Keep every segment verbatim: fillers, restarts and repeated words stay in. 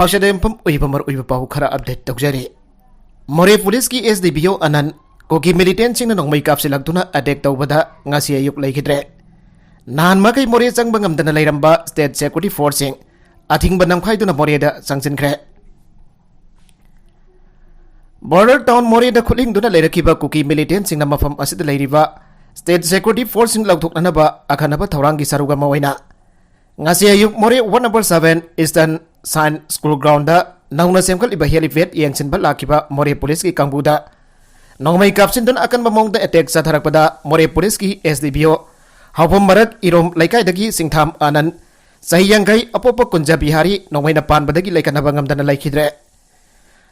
ꯄꯥꯎꯁꯦꯗ ꯌꯨꯝꯐꯝ ꯑꯣꯏꯕ ꯃꯔꯨꯑꯣꯏꯕ ꯄꯥꯎ ꯈꯔ ꯑꯞꯗꯦꯠ ꯇꯧꯖꯔꯤ꯫ ꯃꯣꯔꯦ ꯄꯨꯂꯤꯁꯀꯤ ꯑꯦꯁ ꯗꯤ ꯄꯤ ꯑꯣ ꯑꯅꯟ ꯀꯨꯀꯤ ꯃꯤꯂꯤꯇꯦꯟꯁꯤꯡꯅ ꯅꯣꯡꯃꯩ ꯀꯥꯞꯁꯤꯜꯂꯛꯇꯨꯅ ꯑꯦꯇꯦꯛ ꯇꯧꯕꯗ ꯉꯁꯤ ꯑꯌꯨꯛ ꯂꯩꯈꯤꯗ꯭ꯔꯦ꯫ ꯅꯍꯥꯟ ꯃꯈꯩ ꯃꯣꯔꯦ ꯆꯪꯕ ꯉꯝꯗꯅ ꯂꯩꯔꯝꯕ ꯁ꯭ꯇꯦꯠ ꯁꯦꯀ꯭ꯌꯨꯔꯤꯇꯤ ꯐꯣꯔꯁꯁꯤꯡ ꯑꯊꯤꯡꯕ ꯅꯝꯈꯥꯏꯗꯨꯅ ꯃꯣꯔꯦꯗ ꯆꯪꯁꯤꯟꯈ꯭ꯔꯦ꯫ ꯕꯣꯔꯗꯔ ꯇꯥꯎꯟ ꯃꯣꯔꯦꯗ ꯈꯨꯠꯂꯤꯡꯗꯨꯅ ꯂꯩꯔꯛꯈꯤꯕ ꯀꯨꯀꯤ ꯃꯤꯂꯤꯇꯦꯟꯁꯤꯡꯅ ꯃꯐꯝ ꯑꯁꯤꯗ ꯂꯩꯔꯤꯕ ꯁ꯭ꯇꯦꯠ ꯁꯦꯀ꯭ꯌꯨꯔꯤꯇꯤ ꯐꯣꯔꯁꯁꯤꯡ ꯂꯧꯊꯣꯛꯅꯅꯕ ꯑꯈꯟꯅꯕ ꯊꯧꯔꯥꯡꯒꯤ ꯁꯔꯨꯛ ꯑꯃ ꯑꯣꯏꯅ ꯉꯁꯤ ꯑꯌꯨꯛ Moreh ward number seven Eastern Shine School ground ꯅꯧꯅ ꯁꯦꯝꯒꯠꯂꯤꯕ ꯍꯦꯂꯤꯄꯦꯗ ꯌꯦꯡꯁꯤꯟꯕ ꯂꯥꯛꯈꯤꯕ ꯃꯣꯔꯦ ꯄꯨꯂꯤꯁꯀꯤ ꯀꯥꯡꯕꯨꯗ ꯅꯣꯡꯃꯩ ꯀꯥꯞꯁꯤꯟꯗꯨꯅ ꯑꯀꯟꯕ ꯃꯑꯣꯡꯗ ꯑꯦꯇꯦꯛ ꯆꯠꯊꯔꯛꯄꯗ ꯃꯣꯔꯦ ꯄꯨꯂꯤꯁꯀꯤ ꯑꯦꯁ ꯗꯤ ꯄꯤ ꯑꯣ ꯍꯥꯎꯐꯝ ꯃꯔꯛ ꯏꯔꯣꯝ ꯂꯩꯀꯥꯏꯗꯒꯤ ꯁꯤꯡꯊꯥꯝ ꯑꯥꯅꯟ, ꯆꯍꯤ ꯌꯥꯡꯈꯩ, ꯑꯄꯣꯛꯄ ꯀꯨꯟꯖ ꯕꯤꯍꯥꯔꯤ ꯅꯣꯡꯃꯩꯅ ꯄꯥꯟꯕꯗꯒꯤ ꯂꯩꯈꯠꯅꯕ ꯉꯝꯗꯅ ꯂꯩꯈꯤꯗ꯭ꯔꯦ꯫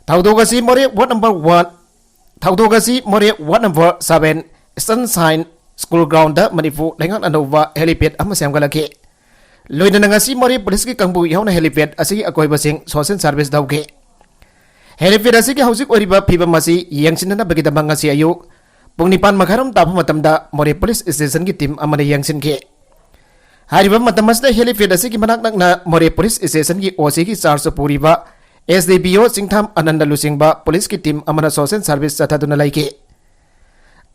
ꯊꯧꯗꯣꯛ ꯑꯁꯤ ꯃꯣꯔꯦ ꯋꯥꯔꯗ ꯅꯝꯕꯔ ꯋꯥꯟ, ꯊꯧꯗꯣꯛ ꯑꯁꯤ Moreh ward number seven Eastern Shine School ground Manipur ꯂꯩꯉꯥꯛꯅ ꯑꯅꯧꯕ ꯍꯦꯂꯤꯄꯦꯗ ꯑꯃ ꯁꯦꯝꯒꯠꯂꯛꯈꯤ꯫ ꯂꯣꯏꯅꯅ ꯉꯁꯤ ꯃꯣꯔꯦ ꯄꯨꯂꯤꯁꯀꯤ ꯀꯥꯡꯕꯨ ꯌꯥꯎꯅ ꯍꯦꯂꯤꯄꯦꯗ ꯑꯁꯤꯒꯤ ꯑꯀꯣꯏꯕꯁꯤꯡ ꯁꯣꯁꯦꯜ ꯁꯥꯔꯚꯤꯁ ꯇꯧꯈꯤ꯫ ꯍꯦꯂꯤꯄꯦꯗ ꯑꯁꯤꯒꯤ ꯍꯧꯖꯤꯛ ꯑꯣꯏꯔꯤꯕ ꯐꯤꯕꯝ ꯑꯁꯤ ꯌꯦꯡꯁꯤꯟꯅꯅꯕꯒꯤꯗꯃꯛ ꯉꯁꯤ ꯑꯌꯨꯛ ꯄꯨꯡ ꯅꯤꯄꯥꯟ ꯃꯈꯥꯏꯔꯣꯝ ꯇꯥꯕ ꯃꯇꯝꯗ ꯃꯣꯔꯦ ꯄꯨꯂꯤꯁ ꯁ꯭ꯇꯦꯁꯟꯒꯤ ꯇꯤꯝ ꯑꯃꯅ ꯌꯦꯡꯁꯤꯟꯈꯤ꯫ ꯍꯥꯏꯔꯤꯕ ꯃꯇꯝ ꯑꯁꯤꯗ ꯍꯦꯂꯤꯄꯦꯗ ꯑꯁꯤꯒꯤ ꯃꯅꯥꯛ ꯅꯛꯅ ꯃꯣꯔꯦ ꯄꯨꯂꯤꯁ ꯁ꯭ꯇꯦꯁꯟꯒꯤ ꯑꯣ ꯁꯤꯒꯤ ꯆꯥꯔꯖ ꯄꯨꯔꯤꯕ ꯑꯦꯁ ꯗꯤ ꯄꯤ ꯑꯣ ꯆꯤꯡꯊꯥꯝ ꯑꯅꯟꯗ ꯂꯨꯆꯤꯡꯕ ꯄꯨꯂꯤꯁꯀꯤ ꯇꯤꯝ ꯑꯃꯅ ꯁꯣꯁꯦꯜ ꯁꯥꯔꯚꯤꯁ ꯆꯠꯊꯗꯨꯅ ꯂꯩꯈꯤ꯫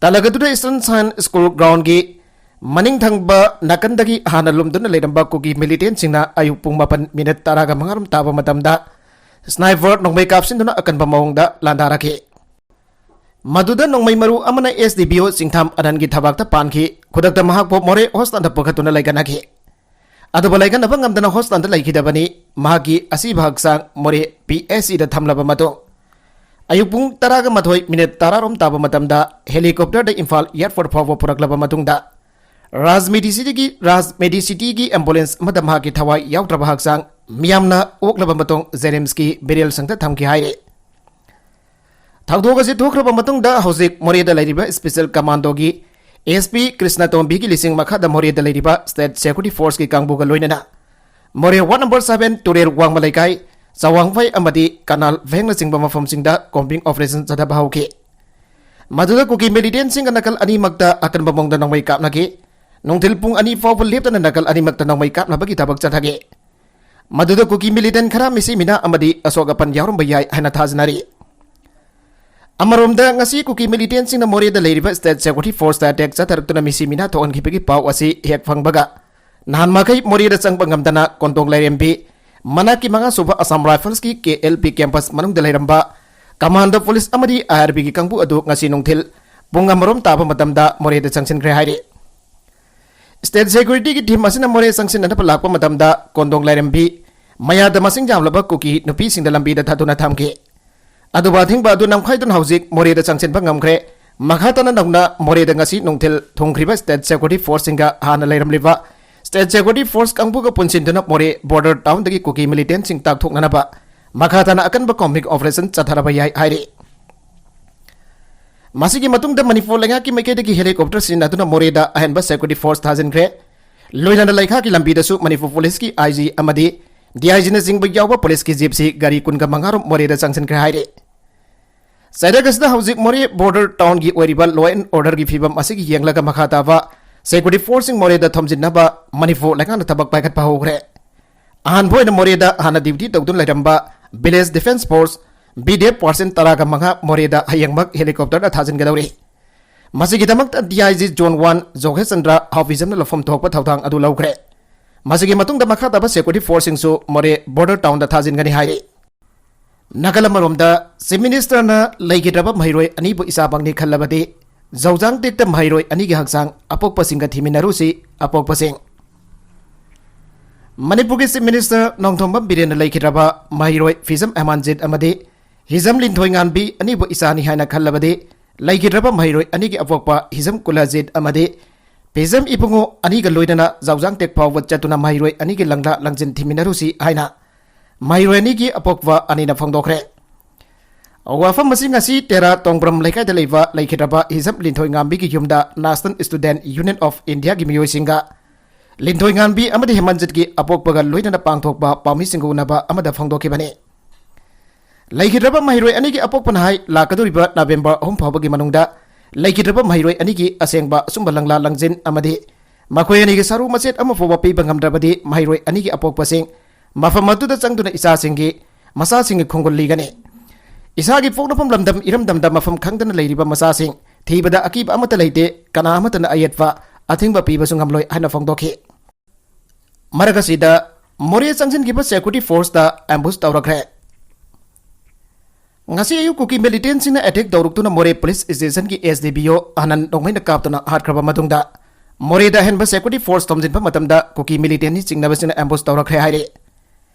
ꯇꯥꯂꯛ ꯑꯗꯨꯗ ꯏꯁꯇꯔꯟ ꯁꯥꯏꯟ ꯁ꯭ꯀꯨꯜ ꯒ꯭ꯔꯥꯎꯟꯒꯤ ꯃꯅꯤꯡ ꯊꯪꯕ ꯅꯥꯀꯟꯗꯒꯤ ꯍꯥꯟꯅ ꯂꯨꯝꯗꯨꯅ ꯂꯩꯔꯝꯕ ꯀꯨꯀꯤ ꯃꯤꯂꯤꯇꯦꯟꯁꯤꯡꯅ ꯑꯌꯨꯛ ꯄꯨꯡ ꯃꯥꯄꯟ ꯃꯤꯅꯤꯠ ꯇꯔꯥꯒ ꯃꯉꯥꯔꯣꯝ ꯇꯥꯕ ꯃꯇꯝꯗ ꯁ꯭ꯅꯥꯏꯄꯔ ꯅꯣꯡꯃꯩ ꯀꯥꯞꯁꯤꯟꯗꯨꯅ ꯑꯀꯟꯕ ꯃꯑꯣꯡꯗ ꯂꯥꯟꯗꯥꯔꯛꯈꯤ꯫ ꯃꯗꯨꯗ ꯅꯣꯡꯃꯩ ꯃꯔꯨ ꯑꯃꯅ ꯑꯦꯁ ꯗꯤ ꯄꯤ ꯑꯣ ꯆꯤꯡꯊꯥꯝ ꯑꯅꯟꯒꯤ ꯊꯕꯥꯛꯇ ꯄꯥꯟꯈꯤ꯫ ꯈꯨꯗꯛꯇ ꯃꯍꯥꯛꯄꯨ ꯃꯣꯔꯦ ꯍꯣꯁꯄꯤꯇꯥꯜꯗ ꯄꯨꯈꯠꯇꯨꯅ ꯂꯩꯈꯠꯅꯈꯤ꯫ ꯑꯗꯨꯕꯨ ꯂꯩꯈꯠꯅꯕ ꯉꯝꯗꯅ ꯍꯣꯁꯄꯤꯇꯥꯜꯗ ꯂꯩꯈꯤꯗꯕꯅꯤ꯫ ꯃꯍꯥꯛꯀꯤ ꯑꯁꯤꯕ ꯍꯛꯆꯥꯡ ꯃꯣꯔꯦ ꯄꯤ ꯑꯩꯆ ꯁꯤꯗ ꯊꯝꯂꯕ ꯃꯇꯨꯡ, ꯑꯌꯨꯛ ꯄꯨꯡ ꯇꯔꯥꯒ ꯃꯥꯊꯣꯏ ꯃꯤꯅꯤꯠ ꯇꯔꯥꯔꯣꯝ ꯇꯥꯕ ꯃꯇꯝꯗ ꯍꯦꯂꯤꯀꯣꯞꯇꯔꯗ ꯏꯝꯐꯥꯜ ꯑꯦꯌꯔꯄꯣꯔꯠ ꯐꯥꯎꯕ ꯄꯨꯔꯛꯂꯕ ꯃꯇꯨꯡꯗ, ꯔꯥꯖ ꯃꯦꯗꯤꯁꯤꯇꯤꯒꯤ, ꯔꯥꯖ ꯃꯦꯗꯤꯁꯤꯇꯤꯒꯤ ꯑꯦꯝꯕꯨꯂꯦꯟꯁ ꯑꯃꯗ ꯃꯍꯥꯛꯀꯤ ꯊꯋꯥꯏ ꯌꯥꯎꯗ꯭ꯔꯕ ꯍꯛꯆꯥꯡ ꯃꯤꯌꯥꯝꯅ ꯑꯣꯛꯂꯕ ꯃꯇꯨꯡ ꯖꯦꯅꯤꯝꯁꯀꯤ ꯕꯦꯔꯤꯌꯦꯜ ꯁꯪꯗ ꯊꯝꯈꯤ ꯍꯥꯏꯔꯤ꯫ ꯊꯧꯗꯣꯛ ꯑꯁꯤ ꯊꯣꯛꯈ꯭ꯔꯕ ꯃꯇꯨꯡꯗ ꯍꯧꯖꯤꯛ ꯃꯣꯔꯦꯗ ꯂꯩꯔꯤꯕ ꯁ꯭ꯄꯦꯁꯦꯜ ꯀꯃꯥꯟꯗꯣꯒꯤ ꯑꯦꯁ ꯄꯤ ꯀ꯭ꯔꯤꯁꯅꯇꯣꯝꯕꯤꯒꯤ ꯂꯤꯁꯤꯡ ꯃꯈꯥꯗ ꯃꯣꯔꯦꯗ ꯂꯩꯔꯤꯕ ꯁ꯭ꯇꯦꯠ ꯁꯦꯀ꯭ꯌꯨꯔꯤꯇꯤ ꯐꯣꯔꯁꯀꯤ ꯀꯥꯡꯕꯨꯒ ꯂꯣꯏꯅꯅ ꯃꯣꯔꯦ ꯋꯥꯔꯗ ꯅꯝꯕꯔ ꯁꯚꯦꯟ, ꯇꯨꯔꯦꯜ ꯋꯥꯡꯃ ꯂꯩꯀꯥꯏ, ꯆꯋꯥꯡꯐꯩ ꯑꯃꯗꯤ ꯀꯅꯥꯜ ꯚꯦꯡꯅꯆꯤꯡꯕ ꯃꯐꯝꯁꯤꯡꯗ ꯀꯣꯝꯕꯤꯡ ꯑꯣꯄꯔꯦꯁꯟ ꯆꯠꯊꯕ ꯍꯧꯈꯤ꯫ ꯃꯗꯨꯗ ꯀꯨꯀꯤ ꯃꯤꯂꯤꯇꯦꯟꯁꯤꯡꯒ ꯅꯥꯀꯜ ꯑꯅꯤꯃꯛꯇ ꯑꯀꯟꯕ ꯃꯑꯣꯡꯗ ꯅꯣꯡꯃꯩ ꯀꯥꯞꯅꯈꯤ꯫ ꯅꯨꯡꯊꯤꯜ ꯄꯨꯡ ꯑꯅꯤ ꯐꯥꯎꯕ ꯂꯦꯞꯇꯅ ꯅꯥꯀꯜ ꯑꯅꯤꯃꯛꯇ ꯅꯣꯡꯃꯩ ꯀꯥꯞꯅꯕꯒꯤ ꯊꯕꯛ ꯆꯠꯊꯈꯤ꯫ ꯃꯗꯨꯗ ꯀꯨꯀꯤ militant ꯈꯔ ꯃꯤꯁꯤ ꯃꯤꯅꯥ ꯑꯃꯗꯤ ꯑꯁꯣꯛ ꯑꯄꯟ ꯌꯥꯎꯔꯝꯕ ꯌꯥꯏ ꯍꯥꯏꯅ ꯊꯥꯖꯅꯔꯤ꯫ ꯑꯃꯔꯣꯝꯗ, ꯉꯁꯤ ꯀꯨꯀꯤ militantꯁꯤꯡꯅ ꯃꯣꯔꯦꯗ ꯂꯩꯔꯤꯕ state security forceꯇ attack ꯆꯠꯊꯔꯛꯇꯨꯅ ꯃꯤꯁꯤ ꯃꯤꯅꯥ ꯊꯣꯛꯍꯟꯈꯤꯕꯒꯤ ꯄꯥꯎ ꯑꯁꯤ ꯍꯦꯛ ꯐꯪꯕꯒ, ꯅꯍꯥꯟ ꯃꯈꯩ ꯃꯣꯔꯦꯗ ꯆꯪꯕ ꯉꯝꯗꯅ ꯀꯣꯟꯗꯣꯡ ꯂꯥꯏꯔꯦꯝꯕꯤ ꯃꯅꯥꯛꯀꯤ ꯃꯉꯥ ꯁꯨꯕ Assam Riflesꯀꯤ K L P campus ꯃꯅꯨꯡꯗ ꯂꯩꯔꯝꯕ commando police ꯑꯃꯗꯤ I R Bꯒꯤ ꯀꯥꯡꯕꯨ ꯑꯗꯨ ꯉꯁꯤ ꯅꯨꯡꯊꯤꯜ ꯄꯨꯡ ꯑꯃꯔꯣꯝ ꯇꯥꯕ ꯃꯇꯝꯗ ꯃꯣꯔꯦꯗ ꯆꯪꯁꯤꯟꯈ꯭ꯔꯦ ꯍꯥꯏꯔꯤ꯫ State securityꯒꯤ team ꯑꯁꯤꯅ ꯃꯣꯔꯦ ꯆꯪꯁꯤꯟꯅꯅꯕ ꯂꯥꯛꯄ ꯃꯇꯝꯗ ꯀꯣꯟꯗꯣꯡ ꯂꯥꯏꯔꯦꯝꯕꯤ ꯃꯌꯥꯗ ꯃꯁꯤꯡ ꯌꯥꯝꯂꯕ ꯀꯨꯀꯤ ꯅꯨꯄꯤꯁꯤꯡꯗ ꯂꯝꯕꯤꯗ ꯊꯥꯗꯨꯅ ꯊꯝꯈꯤ꯫ ꯑꯗꯨꯕꯨ ꯑꯊꯤꯡꯕ ꯑꯗꯨ ꯅꯝꯈꯥꯏꯗꯨꯅ ꯍꯧꯖꯤꯛ ꯃꯣꯔꯦꯗ ꯆꯪꯁꯤꯟꯕ ꯉꯝꯈ꯭ꯔꯦ꯫ ꯃꯈꯥ ꯇꯥꯅ ꯅꯧꯅ ꯃꯣꯔꯦꯗ ꯉꯁꯤ ꯅꯨꯡꯊꯤꯜ ꯊꯨꯡꯈ꯭ꯔꯤꯕ state security forceꯁꯤꯡꯒ ꯍꯥꯟꯅ ꯂꯩꯔꯝꯂꯤꯕ state security force ꯀꯥꯡꯕꯨꯒ ꯄꯨꯟꯁꯤꯟꯗꯨꯅ ꯃꯣꯔꯦ border townꯗꯒꯤ ꯀꯨꯀꯤ militantꯁꯤꯡ ꯇꯥꯛꯊꯣꯛꯅꯅꯕ ꯃꯈꯥ ꯇꯥꯅ ꯑꯀꯟꯕ combing operation ꯆꯠꯊꯔꯕ ꯌꯥꯏ ꯍꯥꯏꯔꯤ꯫ ꯃꯁꯤꯒꯤ ꯃꯇꯨꯡꯗ ꯃꯅꯤꯄꯨꯔ ꯂꯩꯉꯥꯛꯀꯤ ꯃꯥꯏꯀꯩꯗꯒꯤ helicopter ꯁꯤꯖꯤꯟꯅꯗꯨꯅ ꯃꯣꯔꯦꯗ ꯑꯍꯦꯟꯕ security force ꯊꯥꯖꯤꯟꯈ꯭ꯔꯦ꯫ ꯂꯣꯏꯅꯅ ꯂꯩꯈꯥꯒꯤ ꯂꯝꯕꯤꯗꯁꯨ ꯃꯅꯤꯄꯨꯔ policeꯀꯤ I G ꯑꯃꯗꯤ D I Gꯅꯆꯤꯡꯕ ꯌꯥꯎꯕ policeꯀꯤ jeepꯁꯤ ꯒꯥꯔꯤ ꯀꯨꯟꯒ ꯃꯉꯥꯔꯣꯝ ꯃꯣꯔꯦꯗ ꯆꯪꯁꯤꯟꯈ꯭ꯔꯦ ꯍꯥꯏꯔꯤ꯫ ꯆꯩꯔꯛ ꯑꯁꯤꯗ ꯍꯧꯖꯤꯛ ꯃꯣꯔꯦ border townꯒꯤ ꯑꯣꯏꯔꯤꯕ law and orderꯒꯤ ꯐꯤꯕꯝ ꯑꯁꯤꯒꯤ ꯌꯦꯡꯂꯒ ꯃꯈꯥ ꯇꯥꯕ security forceꯁꯤꯡ ꯃꯣꯔꯦꯗ ꯊꯣꯝꯖꯤꯟꯅꯕ ꯃꯅꯤꯄꯨꯔ ꯂꯩꯉꯥꯛꯅ ꯊꯕꯛ ꯄꯥꯏꯈꯠꯄ ꯍꯧꯈ꯭ꯔꯦ꯫ ꯑꯍꯥꯟꯕ ꯑꯣꯏꯅ ꯃꯣꯔꯦꯗ ꯍꯥꯟꯅ duty ꯇꯧꯗꯨꯅ ꯂꯩꯔꯝꯕ Village Defence Force, V D F, percent ꯇꯔꯥꯒ ꯃꯉꯥ ꯃꯣꯔꯦꯗ ꯍꯌꯦꯡꯃꯛ helicopterꯗ ꯊꯥꯖꯤꯟꯒꯗꯧꯔꯤ꯫ ꯃꯁꯤꯒꯤꯗꯃꯛꯇ D I G Zone one ꯖꯣꯒꯦꯁ Chandra ꯍꯥꯎꯕꯤꯖꯝꯅ ꯂꯧꯐꯝ ꯊꯣꯛꯄ ꯊꯧꯗꯥꯡ ꯑꯗꯨ ꯂꯧꯈ꯭ꯔꯦ꯫ ꯃꯁꯤꯒꯤ ꯃꯇꯨꯡꯗ ꯃꯈꯥ ꯇꯥꯕ security forceꯁꯤꯡꯁꯨ ꯃꯣꯔꯦ border townꯗ ꯊꯥꯖꯤꯟꯒꯅꯤ ꯍꯥꯏꯔꯤ꯫ ꯅꯥꯀꯜ ꯑꯃꯔꯣꯝꯗ, Chief Ministerꯅ ꯂꯩꯈꯤꯗ꯭ꯔꯕ ꯃꯍꯩꯔꯣꯏ ꯑꯅꯤꯕꯨ ꯏꯆꯥꯃꯛꯅꯤ ꯈꯜꯂꯕꯗꯤ, ꯖꯧꯖꯥꯡ ꯇꯦꯛꯇ ꯃꯍꯩꯔꯣꯏ ꯑꯅꯤꯒꯤ ꯍꯛꯆꯥꯡ ꯑꯄꯣꯛꯄꯁꯤꯡꯒ ꯊꯤꯃꯤꯟꯅꯔꯨꯁꯤ꯫ ꯑꯄꯣꯛꯄꯁꯤꯡ꯫ ꯃꯅꯤꯄꯨꯔꯒꯤ Chief Minister ꯅꯣꯡꯊꯣꯝꯕꯝ ꯕꯤꯔꯦꯟꯅ ꯂꯩꯈꯤꯗ꯭ꯔꯕ ꯃꯍꯩꯔꯣꯏ ꯐꯤꯖꯝ ꯑꯍꯃꯟꯖꯤꯠ ꯑꯃꯗꯤ ꯍꯤꯖꯝ ꯂꯤꯟꯊꯣꯏꯉꯥꯟꯕꯤ ꯑꯅꯤꯕꯨ ꯏꯆꯥꯅꯤ ꯍꯥꯏꯅ ꯈꯜꯂꯕꯗꯤ, ꯂꯩꯈꯤꯗ꯭ꯔꯕ ꯃꯍꯩꯔꯣꯏ ꯑꯅꯤꯒꯤ ꯑꯄꯣꯛꯄ ꯍꯤꯖꯝ ꯀꯨꯂꯖꯤꯠ ꯑꯃꯗꯤ ꯐꯤꯖꯝ ꯏꯕꯨꯡꯉꯣ ꯑꯅꯤꯒ ꯂꯣꯏꯅꯅ ꯖꯧꯖꯥꯡ ꯇꯦꯛ ꯐꯥꯎꯕ ꯆꯠꯇꯨꯅ ꯃꯍꯩꯔꯣꯏ ꯑꯅꯤꯒꯤ ꯂꯪꯂꯥ ꯂꯪꯖꯤꯟ ꯊꯤꯃꯤꯟꯅꯔꯨꯁꯤ ꯍꯥꯏꯅ ꯃꯍꯩꯔꯣꯏ ꯑꯅꯤꯒꯤ ꯑꯄꯣꯛꯄ ꯑꯅꯤꯅ ꯐꯣꯡꯗꯣꯛꯈ꯭ꯔꯦ꯫ ꯋꯥꯐꯝ ꯑꯁꯤ ꯉꯁꯤ ꯇꯦꯔꯥ ꯇꯣꯡꯕ꯭ꯔꯝ ꯂꯩꯀꯥꯏꯗ ꯂꯩꯕ ꯂꯩꯈꯤꯗ꯭ꯔꯕ ꯍꯤꯖꯝ ꯂꯤꯟꯊꯣꯏꯉꯥꯝꯕꯤꯒꯤ ꯌꯨꯝꯗ National Student Union of Indiaꯒꯤ ꯃꯤꯑꯣꯏꯁꯤꯡꯒ ꯂꯤꯟꯊꯣꯏꯉꯥꯝꯕꯤ ꯑꯃꯗꯤ ꯍꯦꯃꯟꯖꯤꯠꯀꯤ ꯑꯄꯣꯛꯄꯒ ꯂꯣꯏꯅꯅ ꯄꯥꯡꯊꯣꯛꯄ ꯄꯥꯎꯃꯤꯁꯤꯡꯒ ꯎꯅꯕ ꯑꯃꯗ ꯐꯣꯡꯗꯣꯛꯈꯤꯕꯅꯤ꯫ ꯂꯩꯈꯤꯗ꯭ꯔꯕ ꯃꯍꯩꯔꯣꯏ ꯑꯅꯤꯒꯤ ꯑꯄꯣꯛꯄ ꯅꯍꯥꯏ ꯂꯥꯛꯀꯗꯧꯔꯤꯕ ꯅꯕꯦꯝꯕꯔ ꯑꯍꯨꯝ ꯐꯥꯎꯕꯒꯤ ꯃꯅꯨꯡꯗ ꯂꯩꯈꯤꯗ꯭ꯔꯕ ꯃꯍꯩꯔꯣꯏ ꯑꯅꯤꯒꯤ ꯑꯁꯦꯡꯕ ꯑꯆꯨꯝꯕ ꯂꯪꯂꯥ ꯂꯪꯖꯤꯟ ꯑꯃꯗꯤ ꯃꯈꯣꯏ ꯑꯅꯤꯒꯤ ꯁꯔꯨ ꯃꯆꯦꯠ ꯑꯃ ꯐꯥꯎꯕ ꯄꯤꯕ ꯉꯝꯗ꯭ꯔꯕꯗꯤ, ꯃꯍꯩꯔꯣꯏ ꯑꯅꯤꯒꯤ ꯑꯄꯣꯛꯄꯁꯤꯡ ꯃꯐꯝ ꯑꯗꯨꯗ ꯆꯪꯗꯨꯅ ꯏꯆꯥꯁꯤꯡꯒꯤ, ꯃꯆꯥꯁꯤꯡꯒꯤ ꯈꯣꯡꯒꯨꯜ ꯂꯤꯒꯅꯤ꯫ ꯏꯁꯥꯒꯤ ꯄꯣꯛꯅꯐꯝ ꯂꯝꯗꯝ ꯏꯔꯝꯗꯝꯗ ꯃꯐꯝ ꯈꯪꯗꯅ ꯂꯩꯔꯤꯕ ꯃꯆꯥꯁꯤꯡ ꯊꯤꯕꯗ ꯑꯀꯤꯕ ꯑꯃꯠꯇ ꯂꯩꯇꯦ, ꯀꯅꯥ ꯑꯃꯠꯇꯅ ꯑꯌꯦꯠꯄ ꯑꯊꯤꯡꯕ ꯄꯤꯕꯁꯨ ꯉꯝꯂꯣꯏ ꯍꯥꯏꯅ ꯐꯣꯡꯗꯣꯛꯈꯤ꯫ ꯃꯔꯛ ꯑꯁꯤꯗ ꯃꯣꯔꯦ ꯆꯪꯁꯤꯟꯈꯤꯕ security forceꯇ ambush ꯇꯧꯔꯛꯈ꯭ꯔꯦ꯫ ꯉꯁꯤ ꯑꯌꯨꯛ ꯀꯨꯀꯤ militantꯁꯤꯡꯅ attack ꯇꯧꯔꯛꯇꯨꯅ ꯃꯣꯔꯦ police stationꯒꯤ S D P O ꯑꯅꯟ ꯅꯣꯡꯃꯩꯅ ꯀꯥꯞꯇꯨꯅ ꯍꯥꯠꯈ꯭ꯔꯕ ꯃꯇꯨꯡꯗ, ꯃꯣꯔꯦꯗ ꯑꯍꯦꯟꯕ security force ꯊꯣꯝꯖꯤꯟꯕ ꯃꯇꯝꯗ ꯀꯨꯀꯤ militantꯅꯤ ꯆꯤꯡꯅꯕꯁꯤꯡꯅ ambush ꯇꯧꯔꯛꯈ꯭ꯔꯦ ꯍꯥꯏꯔꯤ꯫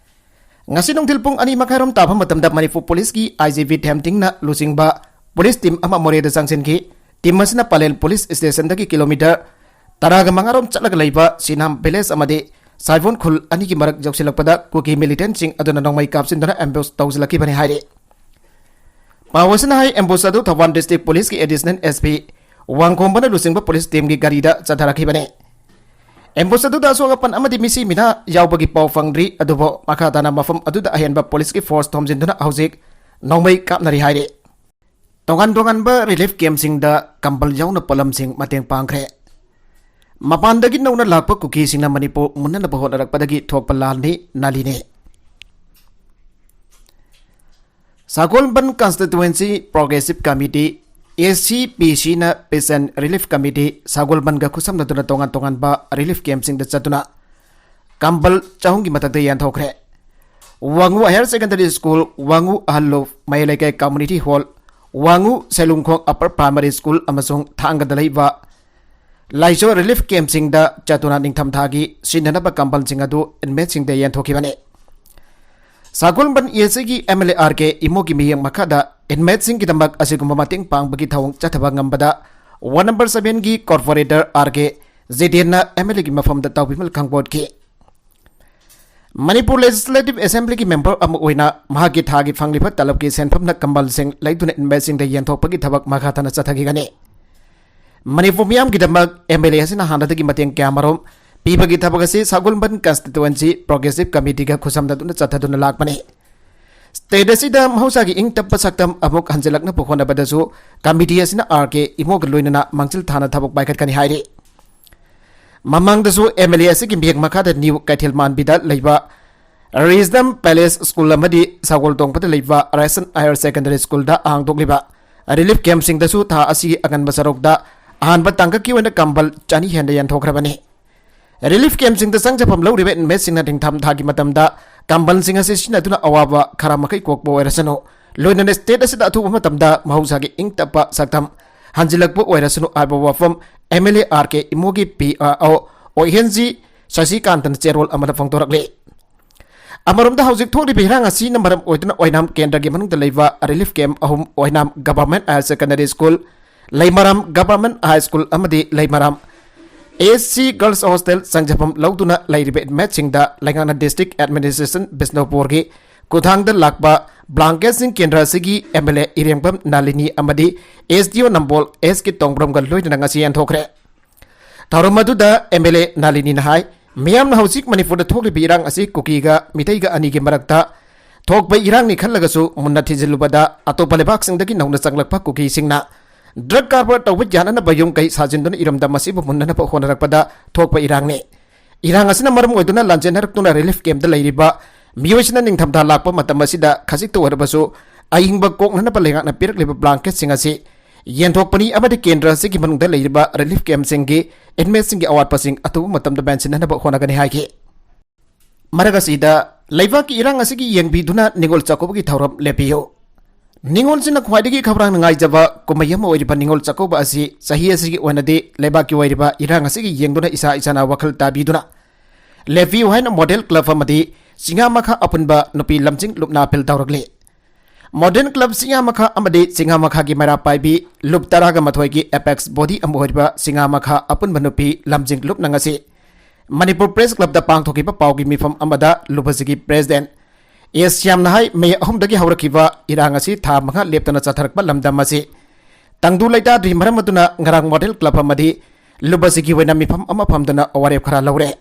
ꯉꯁꯤ ꯅꯨꯡꯊꯤꯜ ꯄꯨꯡ ꯑꯅꯤ ꯃꯈꯥꯏꯔꯣꯝ ꯇꯥꯕ ꯃꯇꯝꯗ ꯃꯅꯤꯄꯨꯔ policeꯀꯤ I G V ꯙꯦꯝꯇꯤꯡꯅ ꯂꯨꯆꯤꯡꯕ police team ꯑꯃ ꯃꯣꯔꯦꯗ ꯆꯪꯁꯤꯟꯈꯤ꯫ Team ꯑꯁꯤꯅ ꯄꯂꯦꯜ police stationꯗꯒꯤ kilometre ꯇꯔꯥꯒ ꯃꯉꯥꯔꯣꯝ ꯆꯠꯂꯒ ꯂꯩꯕ ꯁꯤꯅꯥꯝ village ꯑꯃꯗꯤ ꯁꯥꯏꯕꯣꯟ ꯈꯨꯜ ꯑꯅꯤꯒꯤ ꯃꯔꯛ ꯌꯧꯁꯤꯜꯂꯛꯄꯗ ꯀꯨꯀꯤ militantꯁꯤꯡ ꯑꯗꯨꯅ ꯅꯣꯡꯃꯩ ꯀꯥꯞꯁꯤꯟꯗꯨꯅ ambush ꯇꯧꯁꯤꯜꯂꯛꯈꯤꯕꯅꯤ ꯍꯥꯏꯔꯤ꯫ ꯄꯥꯎ ꯑꯁꯤꯅ ꯍꯥꯏ, ambush ꯑꯗꯨ Thoubal district policeꯀꯤ additional S P ꯋꯥꯡꯈꯣꯝꯕꯅ ꯂꯨꯆꯤꯡꯕ police teamꯒꯤ ꯒꯥꯔꯤꯗ ꯆꯠꯊꯔꯛꯈꯤꯕꯅꯤ꯫ Ambush ꯑꯗꯨꯗ ꯑꯁꯣꯛ ꯑꯄꯟ ꯑꯃꯗꯤ ꯃꯤꯁꯤ ꯃꯤꯅꯥ ꯌꯥꯎꯕꯒꯤ ꯄꯥꯎ ꯐꯪꯗ꯭ꯔꯤ, ꯑꯗꯨꯕꯨ ꯃꯈꯥ ꯇꯥꯅ ꯃꯐꯝ ꯑꯗꯨꯗ ꯑꯍꯦꯟꯕ policeꯀꯤ force ꯊꯣꯝꯖꯤꯟꯗꯨꯅ ꯍꯧꯖꯤꯛ ꯅꯣꯡꯃꯩ ꯀꯥꯞꯅꯔꯤ ꯍꯥꯏꯔꯤ꯫ ꯇꯣꯉꯥꯟ ꯇꯣꯉꯥꯟꯕ relief campꯁꯤꯡꯗ ꯀꯝꯕꯜ ꯌꯥꯎꯅ ꯄꯣꯠꯂꯝꯁꯤꯡ ꯃꯇꯦꯡ ꯄꯥꯡꯈ꯭ꯔꯦ꯫ ꯃꯄꯥꯟꯗꯒꯤ ꯅꯧꯅ ꯂꯥꯛꯄ ꯀꯨꯀꯤꯁꯤꯡꯅ ꯃꯅꯤꯄꯨꯔ ꯃꯨꯟꯅꯅꯕ ꯍꯣꯠꯅꯔꯛꯄꯗꯒꯤ ꯊꯣꯛꯄ ꯂꯥꯟꯅꯤ, ꯅꯥꯂꯤꯅꯤ꯫ ꯁꯒꯣꯜꯕꯟ constituency progressive committee, S C P Cꯅ peace and relief committee ꯁꯒꯣꯜꯕꯟꯒ ꯈꯨꯠꯁꯝꯅꯗꯨꯅ ꯇꯣꯉꯥꯟ ꯇꯣꯉꯥꯟꯕ relief campꯁꯤꯡꯗ ꯆꯠꯇꯨꯅ ꯀꯝꯕꯜ ꯆꯍꯨꯝꯒꯤ ꯃꯊꯛꯇ ꯌꯦꯟꯊꯣꯛꯈ꯭ꯔꯦ꯫ ꯋꯥꯉꯨ higher secondary school, ꯋꯥꯉꯨ ꯑꯍꯜꯂꯨꯞ ꯃꯌꯥꯏ ꯂꯩꯀꯥꯏ community hall, ꯋꯥꯉꯨ ꯁꯦꯂꯨꯡꯈꯣꯡ upper primary school ꯑꯃꯁꯨꯡ ꯊꯥꯡꯒꯗ ꯂꯩꯕ ꯂꯥꯏꯖꯣ relief campꯁꯤꯡꯗ ꯆꯠꯇꯨꯅ ꯅꯤꯡꯊꯝꯊꯥꯒꯤ ꯁꯤꯖꯤꯟꯅꯅꯕ ꯀꯝꯕꯜꯁꯤꯡ ꯑꯗꯨ inmateꯁꯤꯡꯗ ꯌꯦꯟꯊꯣꯛꯈꯤꯕꯅꯤ꯫ ꯁꯒꯣꯜꯕꯟ S Cꯒꯤ M L A R K ꯏꯃꯣꯒꯤ ꯃꯤꯠꯌꯦꯡ ꯃꯈꯥꯗ inmateꯁꯤꯡꯒꯤꯗꯃꯛ ꯑꯁꯤꯒꯨꯝꯕ ꯃꯇꯦꯡ ꯄꯥꯡꯕꯒꯤ ꯊꯧꯑꯣꯡ ꯆꯠꯊꯕ ꯉꯝꯕꯗ ward number sevenꯒꯤ corporator R K ꯖꯤꯇꯦꯟꯅ M L Aꯒꯤ ꯃꯐꯝꯗ ꯇꯥꯎꯕꯤꯃꯜ ꯈꯪꯄꯣꯠꯈꯤ꯫ ꯃꯅꯤꯄꯨꯔ Legislative Assemblyꯒꯤ member ꯑꯃ ꯑꯣꯏꯅ ꯃꯍꯥꯛꯀꯤ ꯊꯥꯒꯤ ꯐꯪꯂꯤꯕ ꯇꯂꯕꯀꯤ ꯁꯦꯟꯐꯝꯅ ꯀꯝꯕꯜꯁꯤꯡ ꯂꯩꯗꯨꯅ inmateꯁꯤꯡꯗ ꯌꯦꯟꯊꯣꯛꯄꯒꯤ ꯊꯕꯛ ꯃꯈꯥ ꯇꯥꯅ ꯆꯠꯊꯈꯤꯒꯅꯤ꯫ ꯃꯅꯤꯄꯨꯔ ꯃꯤꯌꯥꯝꯒꯤꯗꯃꯛ M L A ꯑꯁꯤꯅ ꯍꯥꯟꯅꯗꯒꯤ ꯃꯇꯦꯡ ꯀꯌꯥꯃꯔꯨꯝ ꯄꯤꯕꯒꯤ ꯊꯕꯛ ꯑꯁꯤ ꯁꯒꯣꯜꯕꯟ constituency progressive committeeꯒ ꯈꯨꯠꯁꯝꯅꯗꯨꯅ ꯆꯠꯊꯗꯨꯅ ꯂꯥꯛꯄꯅꯤ꯫ State ꯑꯁꯤꯗ ꯃꯍꯧꯁꯥꯒꯤ ꯏꯪ ꯇꯞꯄ ꯁꯛꯇꯝ ꯑꯃꯨꯛ ꯍꯟꯖꯤꯜꯂꯛꯅꯕ ꯍꯣꯠꯅꯕꯗꯁꯨ committee ꯑꯁꯤꯅ R K ꯏꯃꯣꯒ ꯂꯣꯏꯅꯅ ꯃꯥꯡꯖꯤꯜ ꯊꯥꯅ ꯊꯕꯛ ꯄꯥꯏꯈꯠꯀꯅꯤ ꯍꯥꯏꯔꯤ꯫ ꯃꯃꯥꯡꯗꯁꯨ M L A ꯑꯁꯤꯒꯤ ꯃꯤꯠꯌꯦꯡ ꯃꯈꯥꯗ New ꯀꯩꯊꯦꯜ ꯃꯥꯟꯕꯤꯗ ꯂꯩꯕ Wisdom Palace School ꯑꯃꯗꯤ ꯁꯒꯣꯜ ꯇꯣꯡꯕꯗ ꯂꯩꯕ Ryerson Higher Secondary Schoolꯗ ꯍꯥꯡꯗꯣꯛꯂꯤꯕ relief campꯁꯤꯡꯗꯁꯨ ꯊꯥ ꯑꯁꯤꯒꯤ ꯑꯉꯟꯕ ꯁꯔꯨꯛꯇ ꯑꯍꯥꯟꯕ ꯇꯥꯡꯀꯛꯀꯤ ꯑꯣꯏꯅ ꯀꯝꯕꯜ ꯆꯅꯤ ꯍꯦꯟꯅ ꯌꯦꯟꯊꯣꯛꯈ꯭ꯔꯕꯅꯤ꯫ Relief campꯁꯤꯡꯗ ꯆꯪꯖꯐꯝ ꯂꯧꯔꯤꯕ inmateꯁꯤꯡꯅ ꯅꯤꯡꯊꯝ ꯊꯥꯒꯤ ꯃꯇꯝꯗ ꯀꯝꯕꯜꯁꯤꯡ ꯑꯁꯤ ꯁꯤꯖꯤꯟꯅꯗꯨꯅ ꯑꯋꯥꯕ ꯈꯔ ꯃꯈꯩ ꯀꯣꯛꯄ ꯑꯣꯏꯔꯁꯅꯨ, ꯂꯣꯏꯅꯅ state ꯑꯁꯤꯗ ꯑꯊꯨꯕ ꯃꯇꯝꯗ ꯃꯍꯧꯁꯥꯒꯤ ꯏꯪ ꯇꯞꯄ ꯁꯛꯇꯝ ꯍꯟꯖꯤꯜꯂꯛꯄ ꯑꯣꯏꯔꯁꯅꯨ ꯍꯥꯏꯕ ꯋꯥꯐꯝ MLA R K ꯏꯃꯣꯒꯤ P R O ꯑꯣꯏꯍꯦꯟꯖꯤ ꯁꯁꯤꯀꯥꯟꯇꯅ ꯆꯦꯔꯣꯜ ꯑꯃꯗ ꯐꯣꯡꯗꯣꯔꯛꯂꯤ꯫ ꯑꯃꯔꯣꯝꯗ ꯍꯧꯖꯤꯛ ꯊꯣꯛꯂꯤꯕ ꯏꯔꯥꯡ ꯑꯁꯤꯅ ꯃꯔꯝ ꯑꯣꯏꯗꯨꯅ ꯑꯣꯏꯅꯥꯝ ꯀꯦꯟꯗ꯭ꯔꯒꯤ ꯃꯅꯨꯡꯗ ꯂꯩꯕ relief camp ꯑꯍꯨꯝ, ꯑꯣꯏꯅꯥꯝ Government Higher Secondary School, ꯂꯩꯃꯔꯥꯝ Government High School ꯑꯃꯗꯤ ꯂꯩꯃꯔꯥꯝ S C Girls Hostel ꯆꯪꯖꯐꯝ ꯂꯧꯗꯨꯅ ꯂꯩꯔꯤꯕ inmateꯁꯤꯡꯗ ꯂꯩꯉꯥꯛꯅ District Administration ꯕꯤꯁꯅꯨꯄꯨꯔꯒꯤ ꯈꯨꯊꯥꯡꯗ ꯂꯥꯛꯄ blanketꯁꯤꯡ ꯀꯦꯟꯗ꯭ꯔ ꯑꯁꯤꯒꯤ MLA ꯏꯔꯦꯡꯕꯝ ꯅꯥꯂꯤꯅꯤ ꯑꯃꯗꯤ S D O ꯅꯝꯕꯣꯜ S K ꯇꯣꯡꯕ꯭ꯔꯝꯒ ꯂꯣꯏꯅꯅ ꯉꯁꯤ ꯌꯦꯟꯊꯣꯛꯈ꯭ꯔꯦ꯫ ꯊꯧꯔꯝ ꯑꯗꯨꯗ MLA ꯅꯥꯂꯤꯅꯤꯅ ꯍꯥꯏ, ꯃꯤꯌꯥꯝꯅ ꯍꯧꯖꯤꯛ ꯃꯅꯤꯄꯨꯔꯗ ꯊꯣꯛꯂꯤꯕ ꯏꯔꯥꯡ ꯑꯁꯤ ꯀꯨꯀꯤꯒ ꯃꯤꯇꯩꯒ ꯑꯅꯤꯒꯤ ꯃꯔꯛꯇ ꯊꯣꯛꯄ ꯏꯔꯥꯡꯅꯤ ꯈꯜꯂꯒꯁꯨ ꯃꯨꯟꯅ ꯊꯤꯖꯤꯜꯂꯨꯕꯗ ꯑꯇꯣꯞꯄ ꯂꯩꯕꯥꯛꯁꯤꯡꯗꯒꯤ ꯅꯧꯅ ꯆꯪꯂꯛꯄ ꯀꯨꯀꯤꯁꯤꯡꯅ drug ꯀꯥꯔꯕꯥꯔ ꯇꯧꯕ ꯌꯥꯅꯅꯕ ꯌꯨꯝ ꯀꯩ ꯁꯥꯖꯤꯟꯗꯨꯅ ꯏꯔꯝꯗꯝ ꯑꯁꯤꯕꯨ ꯃꯨꯟꯅꯅꯕ ꯍꯣꯠꯅꯔꯛꯄꯗ ꯊꯣꯛꯄ ꯏꯔꯥꯡꯅꯤ꯫ ꯏꯔꯥꯡ ꯑꯁꯤꯅ ꯃꯔꯝ ꯑꯣꯏꯗꯨꯅ ꯂꯥꯟꯖꯦꯟꯅꯔꯛꯇꯨꯅ relief campꯇ ꯂꯩꯔꯤꯕ ꯃꯤꯑꯣꯏꯁꯤꯅ ꯅꯤꯡꯊꯝꯊꯥ ꯂꯥꯛꯄ ꯃꯇꯝ ꯑꯁꯤꯗ ꯈꯖꯤꯛꯇ ꯑꯣꯏꯔꯕꯁꯨ ꯑꯏꯪꯕ ꯀꯣꯛꯅꯅꯕ ꯂꯩꯉꯥꯛꯅ ꯄꯤꯔꯛꯂꯤꯕ blanketꯁꯤꯡ ꯑꯁꯤ ꯌꯦꯟꯊꯣꯛꯄꯅꯤ ꯑꯃꯗꯤ ꯀꯦꯟꯗ꯭ꯔ ꯑꯁꯤꯒꯤ ꯃꯅꯨꯡꯗ ꯂꯩꯔꯤꯕ relief campꯁꯤꯡꯒꯤ inmateꯁꯤꯡꯒꯤ ꯑꯋꯥꯠꯄꯁꯤꯡ ꯑꯊꯨꯕ ꯃꯇꯝꯗ ꯃꯦꯟꯁꯤꯟꯅꯅꯕ ꯍꯣꯠꯅꯒꯅꯤ ꯍꯥꯏꯈꯤ꯫ ꯃꯔꯛ ꯑꯁꯤꯗ ꯂꯩꯕꯥꯛꯀꯤ ꯏꯔꯥꯡ ꯑꯁꯤꯒꯤ ꯌꯦꯡꯕꯤꯗꯨꯅ ꯅꯤꯉꯣꯜ ꯆꯥꯛꯀꯧꯕꯒꯤ ꯊꯧꯔꯝ ꯂꯦꯞꯄꯤꯌꯨ꯫ ꯅꯤꯉꯣꯜꯁꯤꯅ ꯈ꯭ꯋꯥꯏꯗꯒꯤ ꯈꯧꯔꯥꯡꯅ ꯉꯥꯏꯖꯕ ꯀꯨꯝꯍꯩ ꯑꯃ ꯑꯣꯏꯔꯤꯕ ꯅꯤꯉꯣꯜ ꯆꯥꯛꯀꯧꯕ ꯑꯁꯤ ꯆꯍꯤ ꯑꯁꯤꯒꯤ ꯑꯣꯏꯅꯗꯤ ꯂꯩꯕꯥꯛꯀꯤ ꯑꯣꯏꯔꯤꯕ ꯏꯔꯥꯡ ꯑꯁꯤꯒꯤ ꯌꯦꯡꯗꯨꯅ ꯏꯁꯥ ꯏꯁꯥꯅ ꯋꯥꯈꯜ ꯇꯥꯕꯤꯗꯨꯅ ꯂꯦꯞꯄꯤꯌꯨ ꯍꯥꯏꯅ Model Club ꯑꯃꯗꯤ ꯆꯤꯉꯥꯃꯈꯥ ꯑꯄꯨꯟꯕ ꯅꯨꯄꯤ ꯂꯝꯖꯤꯡ ꯂꯨꯞꯅ ꯑꯄꯤꯜ ꯇꯧꯔꯛꯂꯤ꯫ Model Club ꯆꯤꯉꯥꯃꯈꯥ ꯑꯃꯗꯤ ꯆꯤꯉꯥꯃꯈꯥꯒꯤ ꯃꯩꯔꯥ ꯄꯥꯏꯕꯤ ꯂꯨꯞ ꯇꯔꯥꯒ ꯃꯥꯊꯣꯏꯒꯤ apex body ꯑꯃ ꯑꯣꯏꯔꯤꯕ ꯆꯤꯉꯥꯃꯈꯥ ꯑꯄꯨꯟꯕ ꯅꯨꯄꯤ ꯂꯝꯖꯤꯡ ꯂꯨꯞꯅ ꯉꯁꯤ ꯃꯅꯤꯄꯨꯔ Press Clubꯇ ꯄꯥꯡꯊꯣꯛꯈꯤꯕ ꯄꯥꯎꯒꯤ ꯃꯤꯐꯝ ꯑꯃꯗ ꯂꯨꯞ ꯑꯁꯤꯒꯤ President ꯑꯦꯁ ꯁ꯭ꯌꯥꯝꯅ ꯍꯥꯏ, ꯃꯦ ꯑꯍꯨꯝꯗꯒꯤ ꯍꯧꯔꯛꯈꯤꯕ ꯏꯔꯥꯡ ꯑꯁꯤ ꯊꯥ ꯃꯉꯥ ꯂꯦꯞꯇꯅ ꯆꯠꯊꯔꯛꯄ ꯂꯝꯗꯝ ꯑꯁꯤ ꯇꯪꯗꯨ ꯂꯩꯇꯥꯗ꯭ꯔꯤ ꯃꯔꯝ ꯑꯗꯨꯅ ꯉꯔꯥꯡ Model Club ꯑꯃꯗꯤ ꯂꯨꯞ ꯑꯁꯤꯒꯤ ꯑꯣꯏꯅ ꯃꯤꯐꯝ ꯑꯃ ꯐꯝꯗꯨꯅ ꯋꯥꯔꯦꯞ ꯈꯔ ꯂꯧꯔꯦ꯫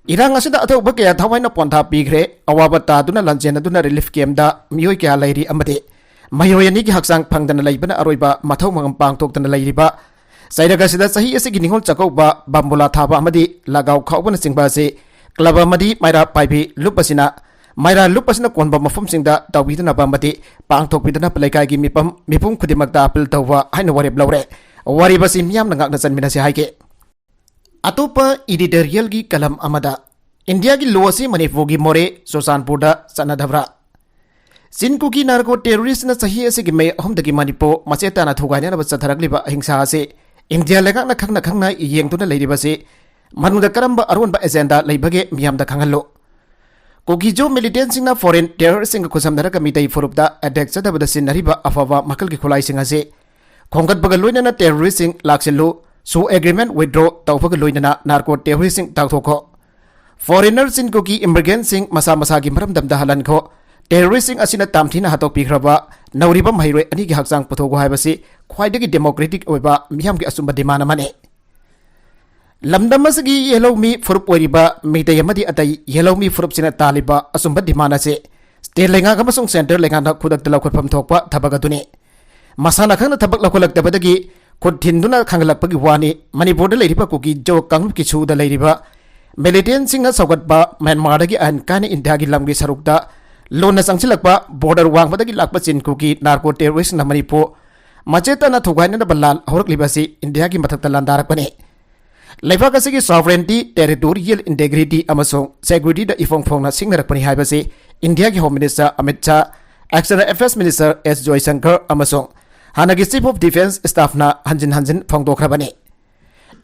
ꯏꯔꯥꯡ ꯑꯁꯤꯗ ꯑꯊꯧꯕ ꯀꯌꯥ ꯊꯋꯥꯏꯅ ꯄꯣꯟꯊꯥ ꯄꯤꯈ꯭ꯔꯦ꯫ ꯑꯋꯥꯕ ꯇꯥꯗꯨꯅ ꯂꯥꯟꯖꯦꯟꯅꯗꯨꯅ relief campꯇ ꯃꯤꯑꯣꯏ ꯀꯌꯥ ꯂꯩꯔꯤ ꯑꯃꯗꯤ ꯃꯍꯩꯔꯣꯏ ꯑꯅꯤꯒꯤ ꯍꯛꯆꯥꯡ ꯐꯪꯗꯅ ꯂꯩꯕꯅ ꯑꯔꯣꯏꯕ ꯃꯊꯧ ꯃꯉꯝ ꯄꯥꯡꯊꯣꯛꯇꯅ ꯂꯩꯔꯤꯕ ꯆꯩꯔꯛ ꯑꯁꯤꯗ ꯆꯍꯤ ꯑꯁꯤꯒꯤ ꯅꯤꯉꯣꯜ ꯆꯥꯛꯀꯧꯕ, ꯕꯥꯝꯕꯨꯂꯥ ꯊꯥꯕ ꯑꯃꯗꯤ ꯂꯥꯒꯥꯎ ꯈꯥꯎꯕꯅꯆꯤꯡꯕ ꯑꯁꯤ club ꯑꯃꯗꯤ ꯃꯩꯔꯥ ꯄꯥꯏꯕꯤ ꯂꯨꯞ ꯑꯁꯤꯅ, ꯃꯩꯔꯥ ꯂꯨꯞ ꯑꯁꯤꯅ ꯀꯣꯟꯕ ꯃꯐꯝꯁꯤꯡꯗ ꯇꯧꯕꯤꯗꯅꯕ ꯑꯃꯗꯤ ꯄꯥꯡꯊꯣꯛꯄꯤꯗꯅꯕ ꯂꯩꯀꯥꯏꯒꯤ ꯃꯤꯄꯝ, ꯃꯤꯄꯨꯝ ꯈꯨꯗꯤꯡꯃꯛꯇ appeal ꯇꯧꯕ ꯍꯥꯏꯅ ꯋꯥꯔꯦꯞ ꯂꯧꯔꯦ꯫ ꯋꯥꯔꯦꯞ ꯑꯁꯤ ꯃꯤꯌꯥꯝꯅ ꯉꯥꯛꯅ ꯆꯟꯃꯤꯟꯅꯁꯤ ꯍꯥꯏꯒꯦ꯫ ꯑꯇꯣꯞꯄ editorialꯒꯤ column ꯑꯃꯗ, ꯏꯟꯗꯤꯌꯥꯒꯤ law ꯑꯁꯤ ꯃꯅꯤꯄꯨꯔꯒꯤ ꯃꯣꯔꯦ, ꯆꯨꯔꯆꯥꯟꯄꯨꯔꯗ ꯆꯠꯅꯗꯕ꯭ꯔꯥ? ꯆꯤꯟ ꯀꯨꯀꯤ narco terroristꯅ ꯆꯍꯤ ꯑꯁꯤꯒꯤ ꯃꯦ ꯑꯍꯨꯝꯗꯒꯤ ꯃꯅꯤꯄꯨꯔ ꯃꯆꯦꯠ ꯇꯥꯅ ꯊꯨꯒꯥꯏꯅꯅꯕ ꯆꯠꯊꯔꯛꯂꯤꯕ ꯑꯍꯤꯡꯁꯥ ꯑꯁꯤ ꯏꯟꯗꯤꯌꯥ ꯂꯩꯉꯥꯛꯅ ꯈꯪꯅ ꯈꯪꯅ ꯌꯦꯡꯗꯨꯅ ꯂꯩꯔꯤꯕꯁꯤ ꯃꯅꯨꯡꯗ ꯀꯔꯝꯕ ꯑꯔꯣꯟꯕ agenda ꯂꯩꯕꯒꯦ ꯃꯤꯌꯥꯝꯗ ꯈꯪꯍꯜꯂꯨ꯫ ꯀꯨꯀꯤꯖꯣ militantꯁꯤꯡꯅ foreign terroristꯁꯤꯡꯒ ꯈꯨꯠꯁꯝꯅꯔꯒ ꯃꯤꯇꯩ ꯐꯨꯔꯨꯞꯇ attack ꯆꯠꯊꯕꯗ ꯁꯤꯖꯤꯟꯅꯔꯤꯕ ꯑꯐꯕ ꯃꯈꯜꯒꯤ ꯈꯨꯠꯂꯥꯏꯁꯤꯡ ꯑꯁꯤ ꯈꯣꯝꯒꯠꯄꯒ ꯂꯣꯏꯅꯅ terroristꯁꯤꯡ ꯂꯥꯛꯁꯤꯜꯂꯨ, so agreement withdraw ꯇꯧꯕꯒ ꯂꯣꯏꯅꯅ narco terroristꯁꯤꯡ ꯇꯥꯛꯊꯣꯛꯈꯣ꯫ Foreigner ꯆꯤꯟ ꯀꯨꯀꯤ immigrantꯁꯤꯡ ꯃꯁꯥ ꯃꯁꯥꯒꯤ ꯃꯔꯝꯗꯝꯗ ꯍꯜꯍꯟꯈꯣ꯫ Terroristꯁꯤꯡ ꯑꯁꯤꯅ ꯇꯥꯝꯊꯤꯅ ꯍꯥꯠꯇꯣꯛꯄꯤꯈ꯭ꯔꯕ ꯅꯧꯔꯤꯕ ꯃꯍꯩꯔꯣꯏ ꯑꯅꯤꯒꯤ ꯍꯛꯆꯥꯡ ꯄꯨꯊꯣꯛꯈꯣ ꯍꯥꯏꯕꯁꯤ ꯈ꯭ꯋꯥꯏꯗꯒꯤ democratic ꯑꯣꯏꯕ ꯃꯤꯌꯥꯝꯒꯤ ꯑꯆꯨꯝꯕ demand ꯑꯃꯅꯤ꯫ ꯂꯝꯗꯝ ꯑꯁꯤꯒꯤ ꯌꯦꯜꯍꯧꯃꯤ ꯐꯨꯔꯨꯞ ꯑꯣꯏꯔꯤꯕ ꯃꯤꯇꯩ ꯑꯃꯗꯤ ꯑꯇꯩ ꯌꯦꯜꯍꯧꯃꯤ ꯐꯨꯔꯨꯞꯁꯤꯡꯅ ꯇꯥꯜꯂꯤꯕ ꯑꯆꯨꯝꯕ demand ꯑꯁꯤ state ꯂꯩꯉꯥꯛ ꯑꯃꯁꯨꯡ centre ꯂꯩꯉꯥꯛꯅ ꯈꯨꯗꯛꯇ ꯂꯧꯈꯠꯐꯝ ꯊꯣꯛꯄ ꯊꯕꯛ ꯑꯗꯨꯅꯤ꯫ ꯃꯁꯥꯅ ꯈꯪꯅ ꯊꯕꯛ ꯂꯧꯈꯠꯂꯛꯇꯕꯗꯒꯤ ꯈꯨꯠ ꯊꯤꯟꯗꯨꯅ ꯈꯪꯍꯜꯂꯛꯄꯒꯤ ꯋꯥꯅꯤ꯫ ꯃꯅꯤꯄꯨꯔꯗ ꯂꯩꯔꯤꯕ ꯀꯨꯀꯤ ꯖꯣ ꯀꯥꯡꯂꯨꯞꯀꯤ ꯁꯨꯗ ꯂꯩꯔꯤꯕ militantꯁꯤꯡꯅ ꯁꯧꯒꯠꯄ ꯃ꯭ꯌꯥꯟꯃꯥꯔꯗꯒꯤ ꯑꯍꯟ ꯀꯥꯏꯅ ꯏꯟꯗꯤꯌꯥꯒꯤ ꯂꯝꯒꯤ ꯁꯔꯨꯛꯇ ꯂꯣꯟꯅ ꯆꯪꯁꯤꯜꯂꯛꯄ, border ꯋꯥꯡꯃꯗꯒꯤ ꯂꯥꯛꯄ ꯆꯤꯟ ꯀꯨꯀꯤ narco terroristꯅ ꯃꯅꯤꯄꯨꯔ ꯃꯆꯦꯠ ꯇꯥꯅ ꯊꯨꯒꯥꯏꯅꯅꯕ ꯂꯥꯟ ꯍꯧꯔꯛꯂꯤꯕ ꯑꯁꯤ ꯏꯟꯗꯤꯌꯥꯒꯤ ꯃꯊꯛꯇ ꯂꯥꯟꯗꯥꯔꯛꯄꯅꯤ꯫ ꯂꯩꯕꯥꯛ ꯑꯁꯤꯒꯤ sovereignty, territorial integrity ꯑꯃꯁꯨꯡ securityꯗ ꯏꯐꯣꯡ ꯐꯣꯡꯅ ꯁꯤꯡꯅꯔꯛꯄꯅꯤ ꯍꯥꯏꯕꯁꯤ ꯏꯟꯗꯤꯌꯥꯒꯤ Home Minister Amit Shah, External Affairs Minister ꯑꯦꯁ ꯖꯣꯏꯁꯪꯀꯔ ꯑꯃꯁꯨꯡ ꯍꯥꯟꯅꯒꯤ Chief of Defence Staffꯅ ꯍꯟꯖꯤꯟ ꯍꯟꯖꯤꯟ ꯐꯣꯡꯗꯣꯛꯈ꯭ꯔꯕꯅꯤ꯫